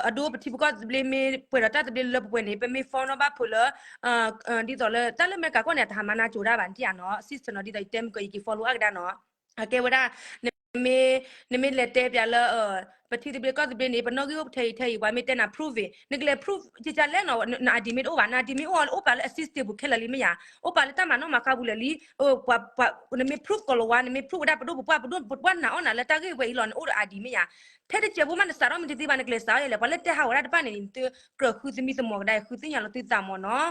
အဒိပထံပကီၢ်သဘျ့မ့ၢ်ပှဲၤဒီးတၢ်သဘျ့လၢပှဲၤန့ၣ် ပမ့ၢ် follow ဘၣ်ဖုးလၢ ဒ်သိးလၢတၢ်လၢအမဲရကၤကီၢ်န့ၣ် အတဟါမၤနၢ်ကၠိတၢ်ဘၣ် နထံၣ်ဧါနီၤ. Sister နီၤ ဒ်သိးယတဲမုၢ်ကီၢ်အံၤ ယက့ၤ follow အကဒါနီၤ. အကဲဝဲဒၣ် နမ့ၢ် နမ့ၢ်လဲၤတဲပၠးလၢ ပထံသဘျ့ကီၢ်သဘျ့န့ၣ် ပနီၣ်ဂံၢ်အိၣ်ပထဲအံၤထဲအံၤ ပှၤမ့ၢ်တဲနၤ prove it နကလဲၤ prove ကကလဲၣ်နီၤ. န ID မ့ၢ်တအိၣ်ဘၣ် န ID မ့ၢ်အိၣ် အိၣ်ပာ်လၢအ system ပူၤခဲလၢာ်လံမ့ၢ်ဧါ. အိၣ်ပာ်လၢတၢ်မၤနီၣ်မၤဃါပူၤလၢာ်လံ. နမ့ၢ် prove ကိးလၤဝါ နမ့ၢ် prove ဝဲဒၣ်ပဒိၣ်ပပှၢ် ပဒိၣ်ပပှၢ်နာ်အီၣ်နၤလၢတၢ်ဂ့ၢ်ဝဲအံၤလီၤ နအိၣ်ဒီး ID မ့ၢ်ဧါ. ထဲတစဲးဖိမးနစးထီၣ်မ့ၢ်တသ့ဘၣ် နကလဲၤစးထီၣ်ယဲလဲၣ် ပှၤလၢတဲဟးဝဲဒၣ်တဖၣ်န့ၣ် နသုကြၢးဃုသမံသမိးကဒါ ဃုသ့ၣ်ညါလီၤသုသးမ့ၢ်နီၤ.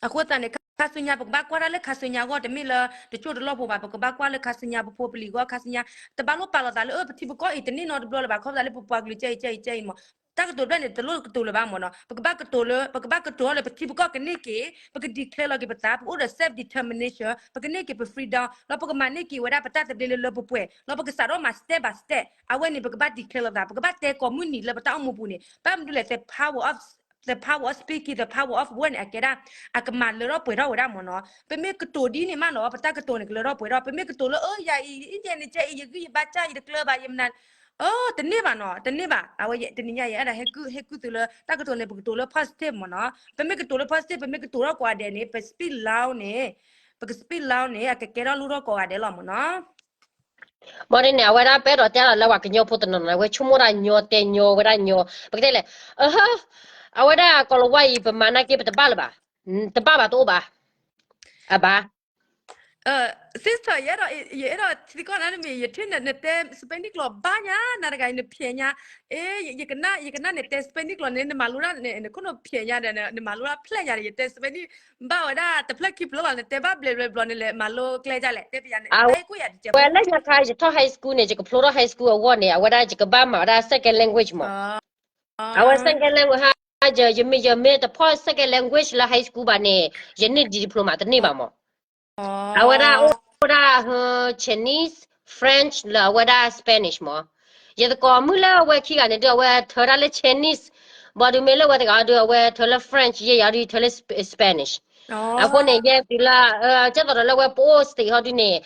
အဃိသတးန့ၣ် ခါဆူညါ ပကဘၣ်ကွၢ်တၢ်လၢခါဆူညါအဂီၢ် တမ့ၢ်လၢတကၠိၢ်တလီၢ်ဖိဘၣ် ပကဘၣ်ကွၢ်လၢခါဆူညါ ပဖိပလံၤအဂီၢ် ခါဆူညါ တဘၣ်လိၣ်ပာ်လီၤသးလၢ အၢ ပထံပကီၢ်အံၤတန့ၢ်နီတဘျီလၢၤဘၣ် ခီဖျိလၢပပှၤကလုာ်ကဲအံၤကဲအံၤကဲအံၤမ့ၢ် တၢ်ကတိၤတဖျၢၣ်န့ၣ် တလိၣ်ကတိၤလၢၤဘၣ်မ့ၢ်နီၤ ပကဘၣ်ကတိၤလၢ ပကဘၣ်ကတိၤလၢပထံပကီၢ်ကန့ၢ်က့ၤ ပက declare လီၤက့ၤပသး ပကအိၣ်ဒီး self determination ပကန့ၢ်က့ၤပ freedom လီၤ ပကမၤန့ၢ်က့ၤဝဲဒၣ်ပတၢ်သဘျ့လၢလၢပှဲၤပှဲၤ လီၤ ပကစးထီၣ်မၤ step by step အဝဲန့ၣ် ပကဘၣ် declare လီၤသး ပကဘၣ်တဲကိးမုၢ်နံၤလၢပတၢ်အိၣ်မူပူၤန့ၣ် ဘၣ်မနုၤလဲၣ် the power of the power of speaking, the power of word န့ၣ် အကဲဒၣ် အကမၤလၢထီၣ်ပှဲၤထီၣ်ဝဲဒၣ်မ့ၢ်နီၤ ပမ့ၢ်ကတိၤဒ်န့ၣ်မးနီၤ ပတၢ်ကတိၤန့ၣ် ကလၢထီၣ်ပှဲၤထီၣ် ပမ့ၢ်ကတိၤလၢ အၢ ယၤအံၤ ယဲန့ၣ်ကဲအံၤ ယဂံၢ်ယဘါစၢ် ယတကျၢၤဘၣ် ယမနုၤ အၢ တန့ၢ်ဘၣ်နီၤ တန့ၢ်ဘၣ် အဝဲတနံၤညါ ယအဲၣ်ဒိးဟ့ၣ်ကူၣ် ဟ့ၣ်ကူၣ်သုလၢ တၢ်ကတိၤန့ၣ် ပကတိၤလၢ positive မ့ၢ်နီၤ ပမ့ၢ်ကတိၤလၢ positive ပမ့ၢ်ကတိၤထီၣ်ကိးဂၤဒဲးန့ၣ် ပ speak loud န့ၣ် ပက speak loud န့ၣ် အကကဲထီၣ်လိၣ်ထီၣ်ကိးဂၤဒဲးလီၤမ့ၢ်နီၤ ဘၣ်ဒ်န့ၣ် အဝဲဒၣ်ပအဲၣ်ဒိးတဲလီၤလၢပှၤကညီဖိတနီၤနီၤ အဝဲဆိကမိၣ်ဒၣ်ညီတဲညီဝဲဒၣ်ညီ ပကတဲလဲၣ် အၢ အဝဲဒၣ်ကိးလၤဝါအံၤ ပမၤနာ်က့ ပတဘၣ်လၢၤဘၣ် တဘၣ်ဘၣ်တအိၣ်ဘၣ် အဘၣ် sister ယအဲၣ်ဒိး ယအဲၣ်ဒိးထံကီၢ်နၤတမံၤ ယထံၣ်နတဲ Spanish ကျိာ်ဘၣ်ညါ နၤတဂၤအံၤနဖျဲးညါ အ့ ယကနၣ် ယကနၣ်နတဲ Spanish ကျိာ်န့ၣ် နမၤလိဒၣ် နခိၣ်နူာ်ဖျဲးညါဒီး နမၤလိဒၣ်ဖျဲးညါဒီး ယတဲ Spanish ဘၣ်ဝဲဒၣ်တဖျၢၣ်ခံဖျၢၣ်လီၤ နတဲဘၣ်ဘျဲးဘျဲးဘျီန့ၣ်လဲၣ် မၤလိကျဲဒ်လဲၣ် တဲပယၤန့ၣ် အဝဲလၢညါခါ ယထီၣ် high school န့ၣ် ယကဖျိထီၣ် high school အဂီၢ်န့ၣ် အဝဲဒၣ်ယကဘၣ်မၤဝဲဒၣ် second language မး အဝဲ second language ဟါ ယ ယမ့ၢ် ယမ့ၢ်တဖီၣ် second language လၢ high school ဘၣ်န့ၣ် ယန့ၢ် diploma တန့ၢ်ဘၣ်မး အဝဲဒၣ်အိၣ်ဒၣ် Chinese, French လၢအဝဲဒၣ် Spanish မး ယသကိးမုၣ်လၢအဝဲခံဂၤန့ၣ်ဒုး အဝဲထၢဒၣ်လၢ Chinese ဘၣ်ဒုးမ့ၢ်လၢအဝဲတဂၤဒုး အဝဲထၢလၢ French ယဲယၤဒုးထၢလၢ Spanish အဃိန့ၣ် ယဲတုၤလၢ ကဲသိးဒီးလၢအဝဲပအိၣ် state ဟီဒုးန့ၣ်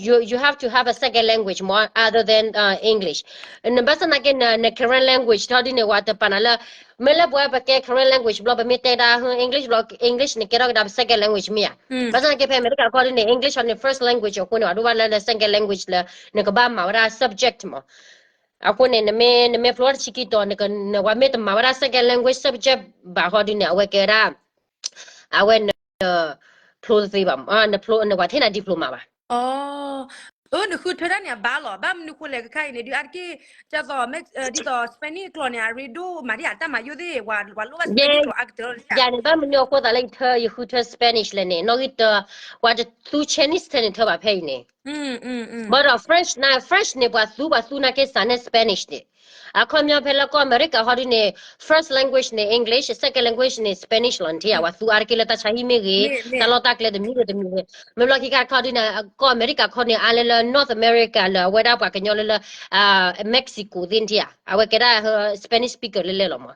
you you have to have a second language မး other than English နဘၣ်ဆၣ်နာ်က့ န Karen language ဟီဒုးန့ၣ် ဝဲတပာ်နၤလၢ မ့ၢ်လၢပဝဲပကဲ Karen language ဘျီ ပမ့ၢ်တဲဒၣ် English ဘျီ English န့ၣ် ကဲထီၣ်ကဒါပ second language မ့ၢ်ဧါ ဘၣ်ဆၣ်နာ်က့ ဖဲအမဲရကၤခီဒုးန့ၣ် English ဟီဒုးန့ၣ် first language အဃိန့ၣ် ဝဲဒိၣ်ဘၣ်လၢလၢ second language လၢ နကဘၣ်မၤဝဲဒၣ် subject မး အဃိန့ၣ် နမ့ၢ် နမ့ၢ်ဖျိတဆံခံတီၤ နက နဝဲမ့ၢ်တမၤဝဲဒၣ် second language subject ဘၣ်ဟီဒုးန့ၣ် အဝဲကဲဝဲဒၣ် အဝဲန ဖျိတသ့ဘၣ် နဖျိ နဝဲထဲနၤ diploma ဘၣ် အၢ နဃုထၢတၢ်န့ၣ်အဘၣ်လီၤ ဘၣ်မနုၤဃိလဲၣ် ခဲခါအံၤန့ၣ် ဒုးအါတက့ၢ် ဒ်သိး ဒ်သိး Spanish ကျိာ်န့ၣ် အရ့ဒိၣ်မးဒ်အတၢ်မၤယိၣ်သ့ၣ် ပှၤလိၣ်ဘၣ် Spanish ကျိာ်အါကတၢၢ်လီၤ ယၤန့ၣ် ဘၣ်မနုၤအဃိသးလၢယထၢ ယဃုထၢ Spanish လဲၣ်န့ၣ် နီၣ်ဂံၢ်တၢ ပှၤတသူ Chinese ထဲန့ၣ်ထၢဘၣ်ဖဲအံၤန့ၣ် ဘၣ်ဒီး French န French န့ၣ် ပှၤသူ ပှၤသူနာ်က့ စးနဲ Spanish န့ၣ် အခီပညီဖဲလၢကီၢ်အမဲရကၤဟီဒုးန့ၣ် first language န့ၣ် English, second language န့ၣ် Spanish လီၤ နထံၣ်ဧါ ပှၤသူအါတက့ၢ်လၢတၢ်ဆါဟံၣ်မ့ၢ်ဂ့ၤ တၢ်လီၢ်တၢ်ကျဲတမံၤဂ့ၤတမံၤဂ့ၤ မ့ၢ်ဘျီခံခါတခီဒုးန့ၣ် ကီၢ်အမဲရကၤခီန့ၣ် အါလၢလၢ North America လၢအဝဲဒၣ်ပှၤကညီလၢလၢ Mexico သ့ၣ်နထံၣ်ဧါ အဝဲကဲဒၣ် Spanish speaker လဲၣ်လဲၣ်လီၤမး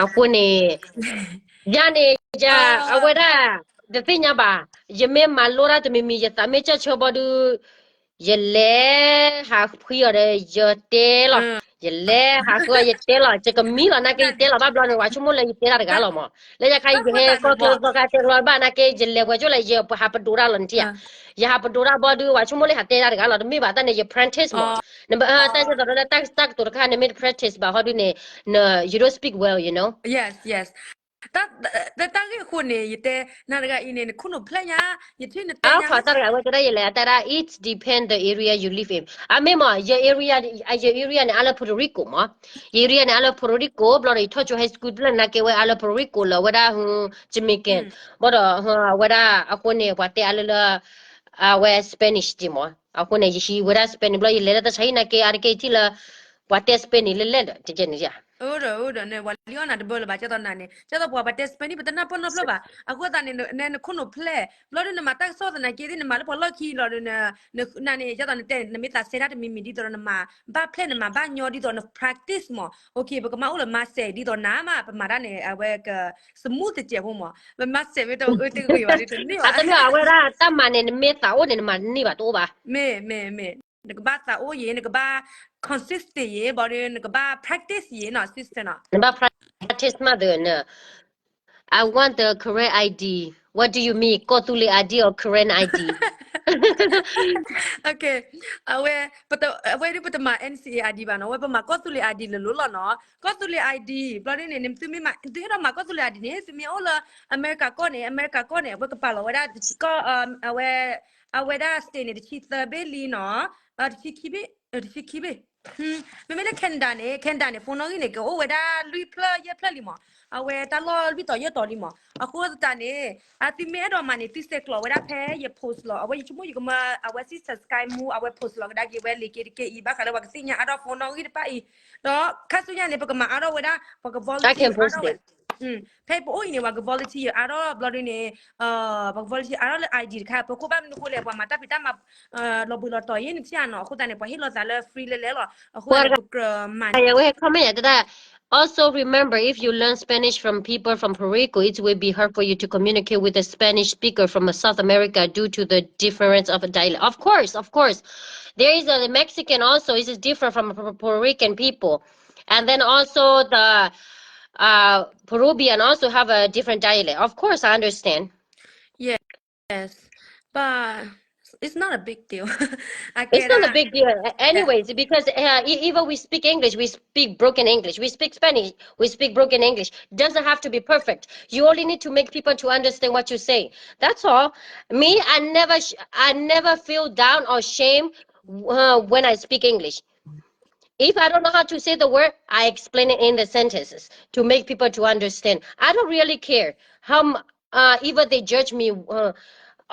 အဃိန့ၣ် ယၤန့ၣ် ယၤ အဝဲဒၣ် တသ့ၣ်ညါဘၣ် ယမ့ၢ်မၤလိတၢ်တမံၤမံၤ ယသးမ့ၢ်ကၢၢ်ဆၢဘီဒုး ယလဲၤဟးဃုအီၤဒီး ယတဲလီၤ ယလဲၤဟးဃုအီၤ ယတဲလီၤ ယကမံလီၤ နာ်က့ ယတဲလီၤဘၣ်ဘျီန့ၣ် ပှၤဆိကမိၣ်လၢယတဲတၢ်တဂၤလီၤမး လၢယခါအံၤ ယဟဲကီၢ်ချၢသီခါတဲကျီဘၣ် နာ်က့ ယလဲၤပှဲၤကၠိလၢ ယဟးပဒိးတၢ်လီၤ နထံၣ်ဧါ ယဟးပဒိးတၢ်ဘီဒုး ပှၤဆိကမိၣ်လၢယဟးတဲတၢ်တဂၤလီၤ တမ့ၢ်ဘၣ် တၢ်န့ၣ် ယ practice မး န တၢ်ကဲသိးဒီးလၢ တၢ်ကတိၤတခါန့ၣ်မ့ၢ်တ practice ဘၣ်ဟီဒုးန့ၣ် န you don't speak well, you know. တၢ်ဂ့ၢ်အဃိန့ၣ် ယတဲ နၤတဂၤအံၤန့ၣ် နခိၣ်နူာ်ဖျဲၣ်ညါ ယထံၣ်နတဲညါ တၢ်တဂၤဝဲတဲဒၣ် ယလဲၤတဲဒၣ် it depend the area you live in အမ့ၢ်မး ယ area ယ area န့ၣ် အါလၢ Puerto Rico မး ယ area န့ၣ် အါလၢ Puerto Rico ဘျီဒီး ယထီၣ်ကၠိ high school တဖျၢၣ်နာ်က့ဝဲ အါလၢ Puerto Rico လၢအဝဲဒၣ် Jamaican ဘျီဒီး အဝဲဒၣ်အဃိန့ၣ် ပှၤတဲအါလၢလၢ အဝဲ Spanish ဒံးမး အဃိန့ၣ် ယဟံးဝဲဒၣ် Spanish ဘျီ ယလဲၤလၢတၢ်ဆါဟံၣ်နာ်က့ အါတက့ၢ်ယထံၣ်လၢ ပှၤတဲ Spanish လဲၣ်လဲၣ်ဒီး တကဲန့ၣ်ယၤ အိၣ်ဒီး အိၣ်ဒီးန့ၣ် ပှၤလံအီၣ်နၤတဘၢလၢၤဘၣ် ကၠီသီနၤန့ၣ် ကၠီသီပှၤ ပှၤတဲ Spanish ပတနၢ်ပၢၢ်နီတဖျၢၣ်ဘၣ် အဃိသတးန့ၣ် နခိၣ်နူာ်ဖျဲၣ် ဘျီဒုးနမၤတၢ်ကစီၣ်သနာ်က့သ့ၣ် နမၤလၢပှၤလီၢ်ခံလီၤဒီး နန့ၣ် ကၠီသီနတဲ နမ့ၢ်သးစဲတၢ်တမံၤမံၤ ဒ်သိးနမၤဘၣ်ဖျဲၣ် နမၤဘၣ်ညီ ဒ်သိးန practice မး okay ပကမၤအိၣ်လၢ mindset ဒ်သိးနမး ပမၤတၢ်န့ၣ် အဝဲက smooth တစဲးဖိမး ပ mindset မ့ၢ်တအိၣ်တဂ့ၤဘၣ်ဒုးတန့ၢ်ဘၣ် အတမ့ၢ်အဝဲဒၣ်တၢ်မၤန့ၣ် နမ့ၢ်သးအိၣ်န့ၣ် နမၤန့ၢ်ဘၣ်တအိၣ်ဘၣ် မ့ၢ် မ့ၢ် မ့ၢ် နကဘၣ်သးအိၣ်ယံၤ နကဘၣ် consistent ယံၤ ဘျီဒုး နကဘၣ် practice ယံၤနီၤ sister နီၤ နဘၣ် practice မးသ့ၣ်နီၤ I want the correct I D. What do you mean? ကီၢ်သူလ့ၤ I D or Karen I D? Okay. အဝဲ ပတ အဝဲဒ်ပတမၤ N C A I D ဘၣ်နီၤ အဝဲပမၤကီၢ်သူလ့ၤ I D လၢၤလီၤနီၤ ကီၢ်သူလ့ၤ I D ဘျီဒ်န့ၣ် နသုမ့ၢ်မၤ သုအဲၣ်ဒိးမၤကီၢ်သူလ့ၤ I D န့ၣ် သုမ့ၢ်အိၣ်လၢ အမဲရကၤကီၢ်န့ၣ် အမဲရကၤကီၢ်န့ၣ် အဝဲကပာ်လီၤဝဲဒၣ်တဆံကီၢ် အဝဲ အဝဲဒၣ် state န့ၣ် တဆံသၢဘ့ၣ်လံနီၤ တဆံခံဘ့ၣ် တဆံခံဘ့ၣ် မ့မ့ၢ်လၢ Canada န့ၣ် Canada န့ၣ် ဖိနီၣ်ဂံၢ်န့ၣ် ကအိၣ်ဝဲဒၣ်လွံၢ်ဖျၢၣ်ယဲၢ်ဖျၢၣ်လံမး အဝဲတၢ်လီၢ်လွံၢ်တီၤယဲၢ်တီၤလံမး အဃိသတးန့ၣ် အသုမ့ၢ်အဲၣ်ဒိးမၤန့ၣ် သုဆဲးကျိးဝဲဒၣ်ဖဲယ post လီၤ အဝဲယဆိကမိၣ်ယကမၤ အဝဲ sister Sky Moo အဝဲ post လီၤကဒါက့ၤဝဲလံာ်က့ၤတက့ၢ်အံၤ ဘၣ်ဃးလၢပှၤကသ့ၣ်ညါအါထီၣ်ဖိနီၣ်ဂံၢ်တဖၣ်အံၤ ဒီးခါဆူညါန့ၣ် ပကမၤအါထီၣ်ဝဲဒၣ် ပှၤက volunteer အါထီၣ်ဝဲ ဖဲပအိၣ်အံၤန့ၣ် ပှၤက volunteer အါထီၣ်ဘျီဒ်န့ၣ် ပှၤက volunteer အါထီၣ်လၢ I D တခါ ပခိၣ်ဘၣ်မနုၤဃိလဲၣ် ပှၤမၤတၢ်ဖံးတၢ်မၤ လီၤဘှံးလီၤတီၤယဲၢ်န့ၣ်ဖျါနီၤ အဃိသတးန့ၣ် ပှၤဟ့ၣ်လီၤသးလၢ free လဲၣ်လဲၣ်လီၤ အဃိသတးန့ၣ် ပကြၢးမၤ အဝဲ comment တဒၣ် Also remember, if you learn Spanish from people from Puerto Rico, it will be hard for you to communicate with a Spanish speaker from South America due to the difference of dialect. Of course, of course. There is a Mexican also, is different from Pu- Puerto Rican people. And then also the uh, Peruvian also have a different dialect. Of course, I understand. Yes, but it's not a big deal. I It's get not a that. big deal. A- Yeah. Anyways, because uh, e- even we speak English, we speak broken English. We speak Spanish, we speak broken English. Doesn't have to be perfect. You only need to make people to understand what you say. That's all. Me, I never, sh- I never feel down or shame uh, when I speak English. If I don't know how to say the word, I explain it in the sentences to make people to understand. I don't really care how m- uh, even they judge me uh,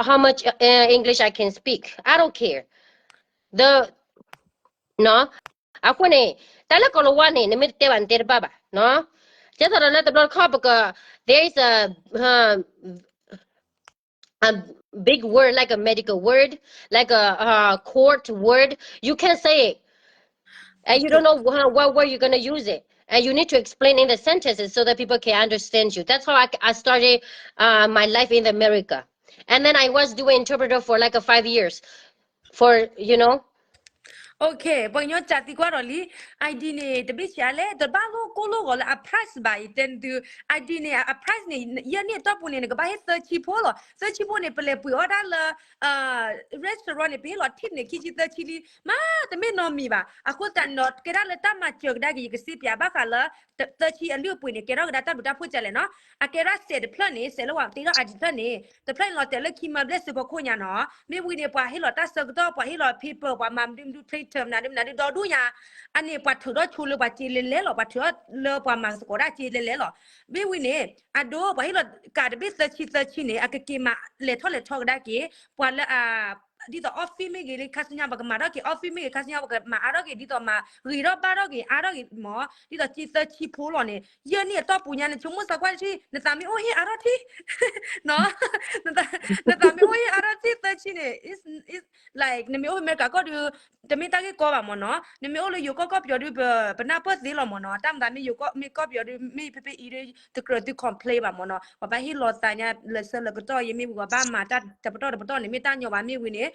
how much uh, English I can speak. I don't care. The နော် အဃိန့ၣ် တၢ်လၢကီၤလၤဝါန့ၣ် နမ့ၢ်တတဲဘၣ် နတဲတဘၣ်ဘၣ် နော် ကဲသိးဒီးလၢတဘျီတခီၣ်ပက there is a uh, a big word like a medical word, like a uh, court word. You can't say it. And you don't know how, what word you're going to use it. And you need to explain in the sentences so that people can understand you. That's how I, I started uh, my life in America. And then I was doing interpreter for like a five years for, you know, Okay, ပှၤကညီစံးသံကွၢ်ဒီးလံ, I D န့ၣ် တဘ့ၣ်ဆံးအါလဲၣ်, တဘၣ်လိၣ်ကိၢ်လိၣ်ဂီၤလၢအ price ဘၣ်အံၤ, တဲနသု, I D န့ၣ် အ price န့ၣ် ယဲၢ်နံၣ်အတီၢ်ပူၤန့ၣ် နကဘၣ်ဟ့ၣ်သၢဆံဖိလီၤ. သၢဆံဖိန့ၣ် ပလဲၤပှ့ၤအီၣ်တၢ်လၢ restaurant န့ၣ် ပဟ့ၣ်လီၤ tip န့ၣ် ခံဆံသၢဆံလံ, မ့တမ့ၢ်နီတမံၤဘၣ်. အဃိသတးန့ၣ်ဒီး ကဲဒၣ်လၢတၢ်မၤစၢၤကဒါက့ၤ ယကစ့ပၠးဘၣ်ဃးလၢ သၢဆံအလုၢ်အပှ့ၤန့ၣ် ကဲထီၣ်ကဒါတၢ်ဘျုးတၢ်ဖှိၣ်ကလဲၣ်နီၤ. အကဲဒၣ်စဲးတဖျၢၣ်န့ၣ် စဲးလၢပှၤတ့ထီၣ် I D တဖျၢၣ်န့ၣ် တဖျၢၣ်န့ၣ်လီၤတဲာ်လၢခံမၢဘျဲၣ်စ့ၢ်ကီးခိၣ်ညါနီၤ. မ့ၢ်ဝံၤန့ၣ် ပှၤဟ့ၣ်လီၤတၢ်ဆၢကတီၢ် ပှၤဟ့ၣ်လီၤ paper ပှၤမၤမနုၤမနုၤ printer မနုၤမနုၤဒီဒူၣ်ညါ, အန့ၣ်ပှၤထုးထီၣ်ဆိလၢပှၤစ့လဲၤလဲၤလီၤ, ပှၤထုးထီၣ်လၢပှၤမၤသကိးတၢ်စ့လဲၤလဲၤလီၤ. မ့ၢ်ဝံၤန့ၣ် အဒိ ပှၤဟ့ၣ်လီၤကးတဘ့ၣ်သၢဆံသၢဆံန့ၣ် အကက့ၤမၤလဲၤထီၣ်လဲၤထီကဒါက့ၤ ပှၤလၢ ဒ်သိး office မ့ၢ်ဂ့ၤလၢခါဆူညါ ပကမၤထီၣ်က့ၤ office မ့ၢ်ဂ့ၤ ခါဆူညါ ပကမၤအါထီၣ်က့ၤ ဒ်သိးမၤဂ့ၤထီၣ်ဘၣ်ထီၣ်က့ၤ အါထီၣ်က့ၤမး, ဒ်သိးစ့သၢဆံဖိလီၤန့ၣ် ယဲၢ်နံၣ်အတီၢ်ပူၤညါန့ၣ် ဆိကမိၣ်သးကွၢ်ထံၣ် နသးမ့ၢ်အိၣ်ဟ့ၣ်အါထီၣ်ထံၣ် နသးမ့ၢ်အိၣ်ဟ့ၣ်အါထီၣ်ထံၣ်သၢဆံန့ၣ် like နမ့ၢ်အိၣ်ဖဲအမဲရကၤကီၢ်ဒီး တမ့ၢ်တၢ်ဂ့ၢ်ကီဘၣ်မးနီၤ. နမ့ၢ်အိၣ်လၢယိၤကီၢ်ကီၢ်ပယီၤဒီး ပနၢ်ပၢၢ်သ့လီၤမးနီၤ. တၢ်မၤသးမ့ၢ်ယိၤကီၢ်မ့ၢ်ကီၢ်ပယီၤဒီး မ့ၢ်ဖဲဖဲအံၤဒီး တကြၢးသု complain ဘၣ်မးနီၤ. ပှၤဘၣ်ဟ့ၣ်လီၤသးညါလၢဆၢလၢကတီၢ်ယဲ မ့ၢ်ဝံၤပှၤဘၣ်မၤတၢ်တပတီၢ်တပတီၢ်န့ၣ် မ့ၢ်တၢ်ညီဘၣ်မ့ၢ်ဝံၤန့ၣ်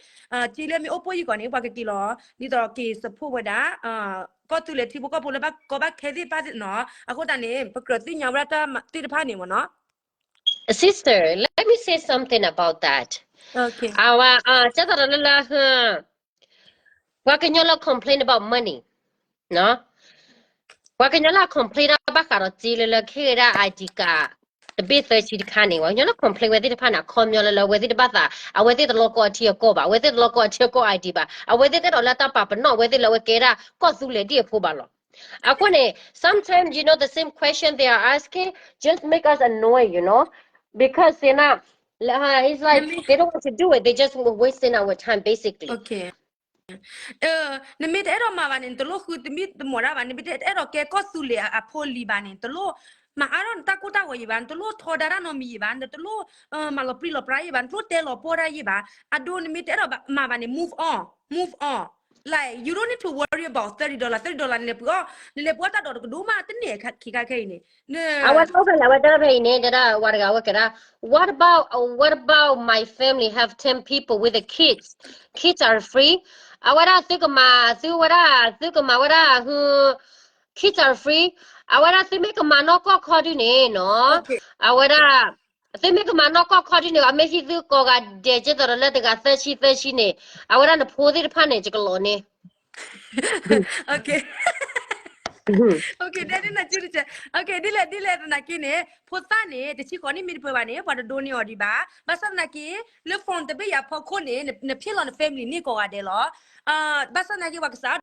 စ့လၢမ့ၢ်အိၣ်ပိၢ်ယံၤကီးန့ၣ် ပှၤကက့ၤလီၤ ဒ်သိးက့ၤ support ဝဲဒၣ် ကီၢ်သူလ့ၤထံဖိကီၢ်ဖိလၢဘၣ်ကီဘၣ်ခဲသ့ၣ်တဖၣ်နီၤ. အဃိသတးန့ၣ် ပကြၢးသ့ၣ်ညါဝဲဒၣ်တၢ်သ့ၣ်တဖၣ်န့ၣ်မးနီၤ. Sister, let me say something about that. အဝဲ ကဲသးဒီးလၢလၢ ပှၤကညီလၢ complain about money ပှၤကညီလၢ complain ဘၣ်ဃးဒီးစ့လၢလၢခဲဂ့ၤဒၣ် I D ကး တဘ့ၣ်သၢဆံတခါန့ၣ် ပှၤကညီလၢ complain ဝဲသ့ၣ်တဖၣ်န့ၣ် အခီပညီလၢလၢအဝဲသ့ၣ်တဘၣ်သး အဝဲသ့ၣ်တလီၤကီအထံအကီၢ်ဘၣ်, အဝဲသ့ၣ်တလီၤကီအထံအကီၢ် I D ဘၣ်, အဝဲသ့ၣ်တအဲၣ်ဒိးလၢတၢ်ပာ်ပနီၣ်အဝဲသ့ၣ်လၢအဝဲကဲဒၣ်ကီၢ်သူလ့ၤဒ်အဖိဘၣ်လီၤ. အဃိန့ၣ် sometimes you know the same question they are asking just make us annoyed, you know, because they're not, it's like they don't want to do it, they just wasting our time basically. နမ့ၢ်တအဲၣ်ဒိးမၤဘၣ်န့ၣ် နတလိၣ်ဃုသမံသမိးတၢ်ဘၣ်, နမ့ၢ်တအဲၣ်ဒိးကဲကီၢ်သူလ့ၤအဖိလံၤဘၣ်န့ၣ် နတလိၣ်မၤအါထီၣ်နတၢ်ကိၢ်တၢ်ဂီၤယံၤဘၣ်, နတလိၣ်ထီဒါတၢ်နီတမံၤယံၤဘၣ်, နတလိၣ်မၤလီၤပြံလီၤပြါယံၤဘၣ်, နတလိၣ်တဲလီၤပှီၢ်တၢ်ယံၤဘၣ်. အဒိ နမ့ၢ်တအဲၣ်ဒိးမၤဘၣ်န့ၣ် move on, move on. Like, you don't need to worry about thirty dollar, thirty dollar နလဲၤပှ့ၤအီၣ်, နလဲၤပှ့ၤအီၣ်တၢ်ဒိးတကဒိၣ်မး တန့ၢ်ခံခါခဲအံၤန့ၣ် အဝဲတဖဲလဲၣ်, အဝဲတဖဲအံၤန့ၣ် တဲဒၣ်ဝၤတဂၤဝဲကဲဒၣ်, what about, what about my family have ten people with the kids? Kids are free. အဝဲဒၣ်သုကမၤ, သုဝဲဒၣ်, သုကမၤဝဲဒၣ်ဟု, kids are free. အဝဲဒၣ်သုမ့ၢ်ကမၤနီၢ်ကီၢ်ခီဒုန့ၣ်နီၤ, အဝဲဒၣ်, သုမ့ၢ်ကမၤနီၢ်ကီၢ်ခီဒုန့ၣ် အမ့ၢ်ဟံးသုကိးဂၤဒဲးကဲသိးဒီးလၢတဂၤသၢဆံသၢဆံန့ၣ်, အဝဲဒၣ်နဖိသ့ၣ်တဖၣ်န့ၣ် ယကလီၤန့ၣ် ဒ်လဲၣ်, ဒ်လဲၣ်သနာ်က့န့ၣ် ဖိသၣ်န့ၣ် တဆံဃိးနံၣ်မ့ၢ်တပၢၢ်ဘၣ်န့ၣ် ပှၤတဒိးန့ၢ်အီၤဒံးဘၣ်. ဘၣ်ဆၣ်သနာ်က့ လၢ form တဘ့ၣ်ယၤဖီခိၣ်န့ၣ် နဖံးလီၤန family န့ၢ်ကိးဂၤဒဲးလီၤ. ဘၣ်ဆၣ်သနာ်က့ ပှၤကစး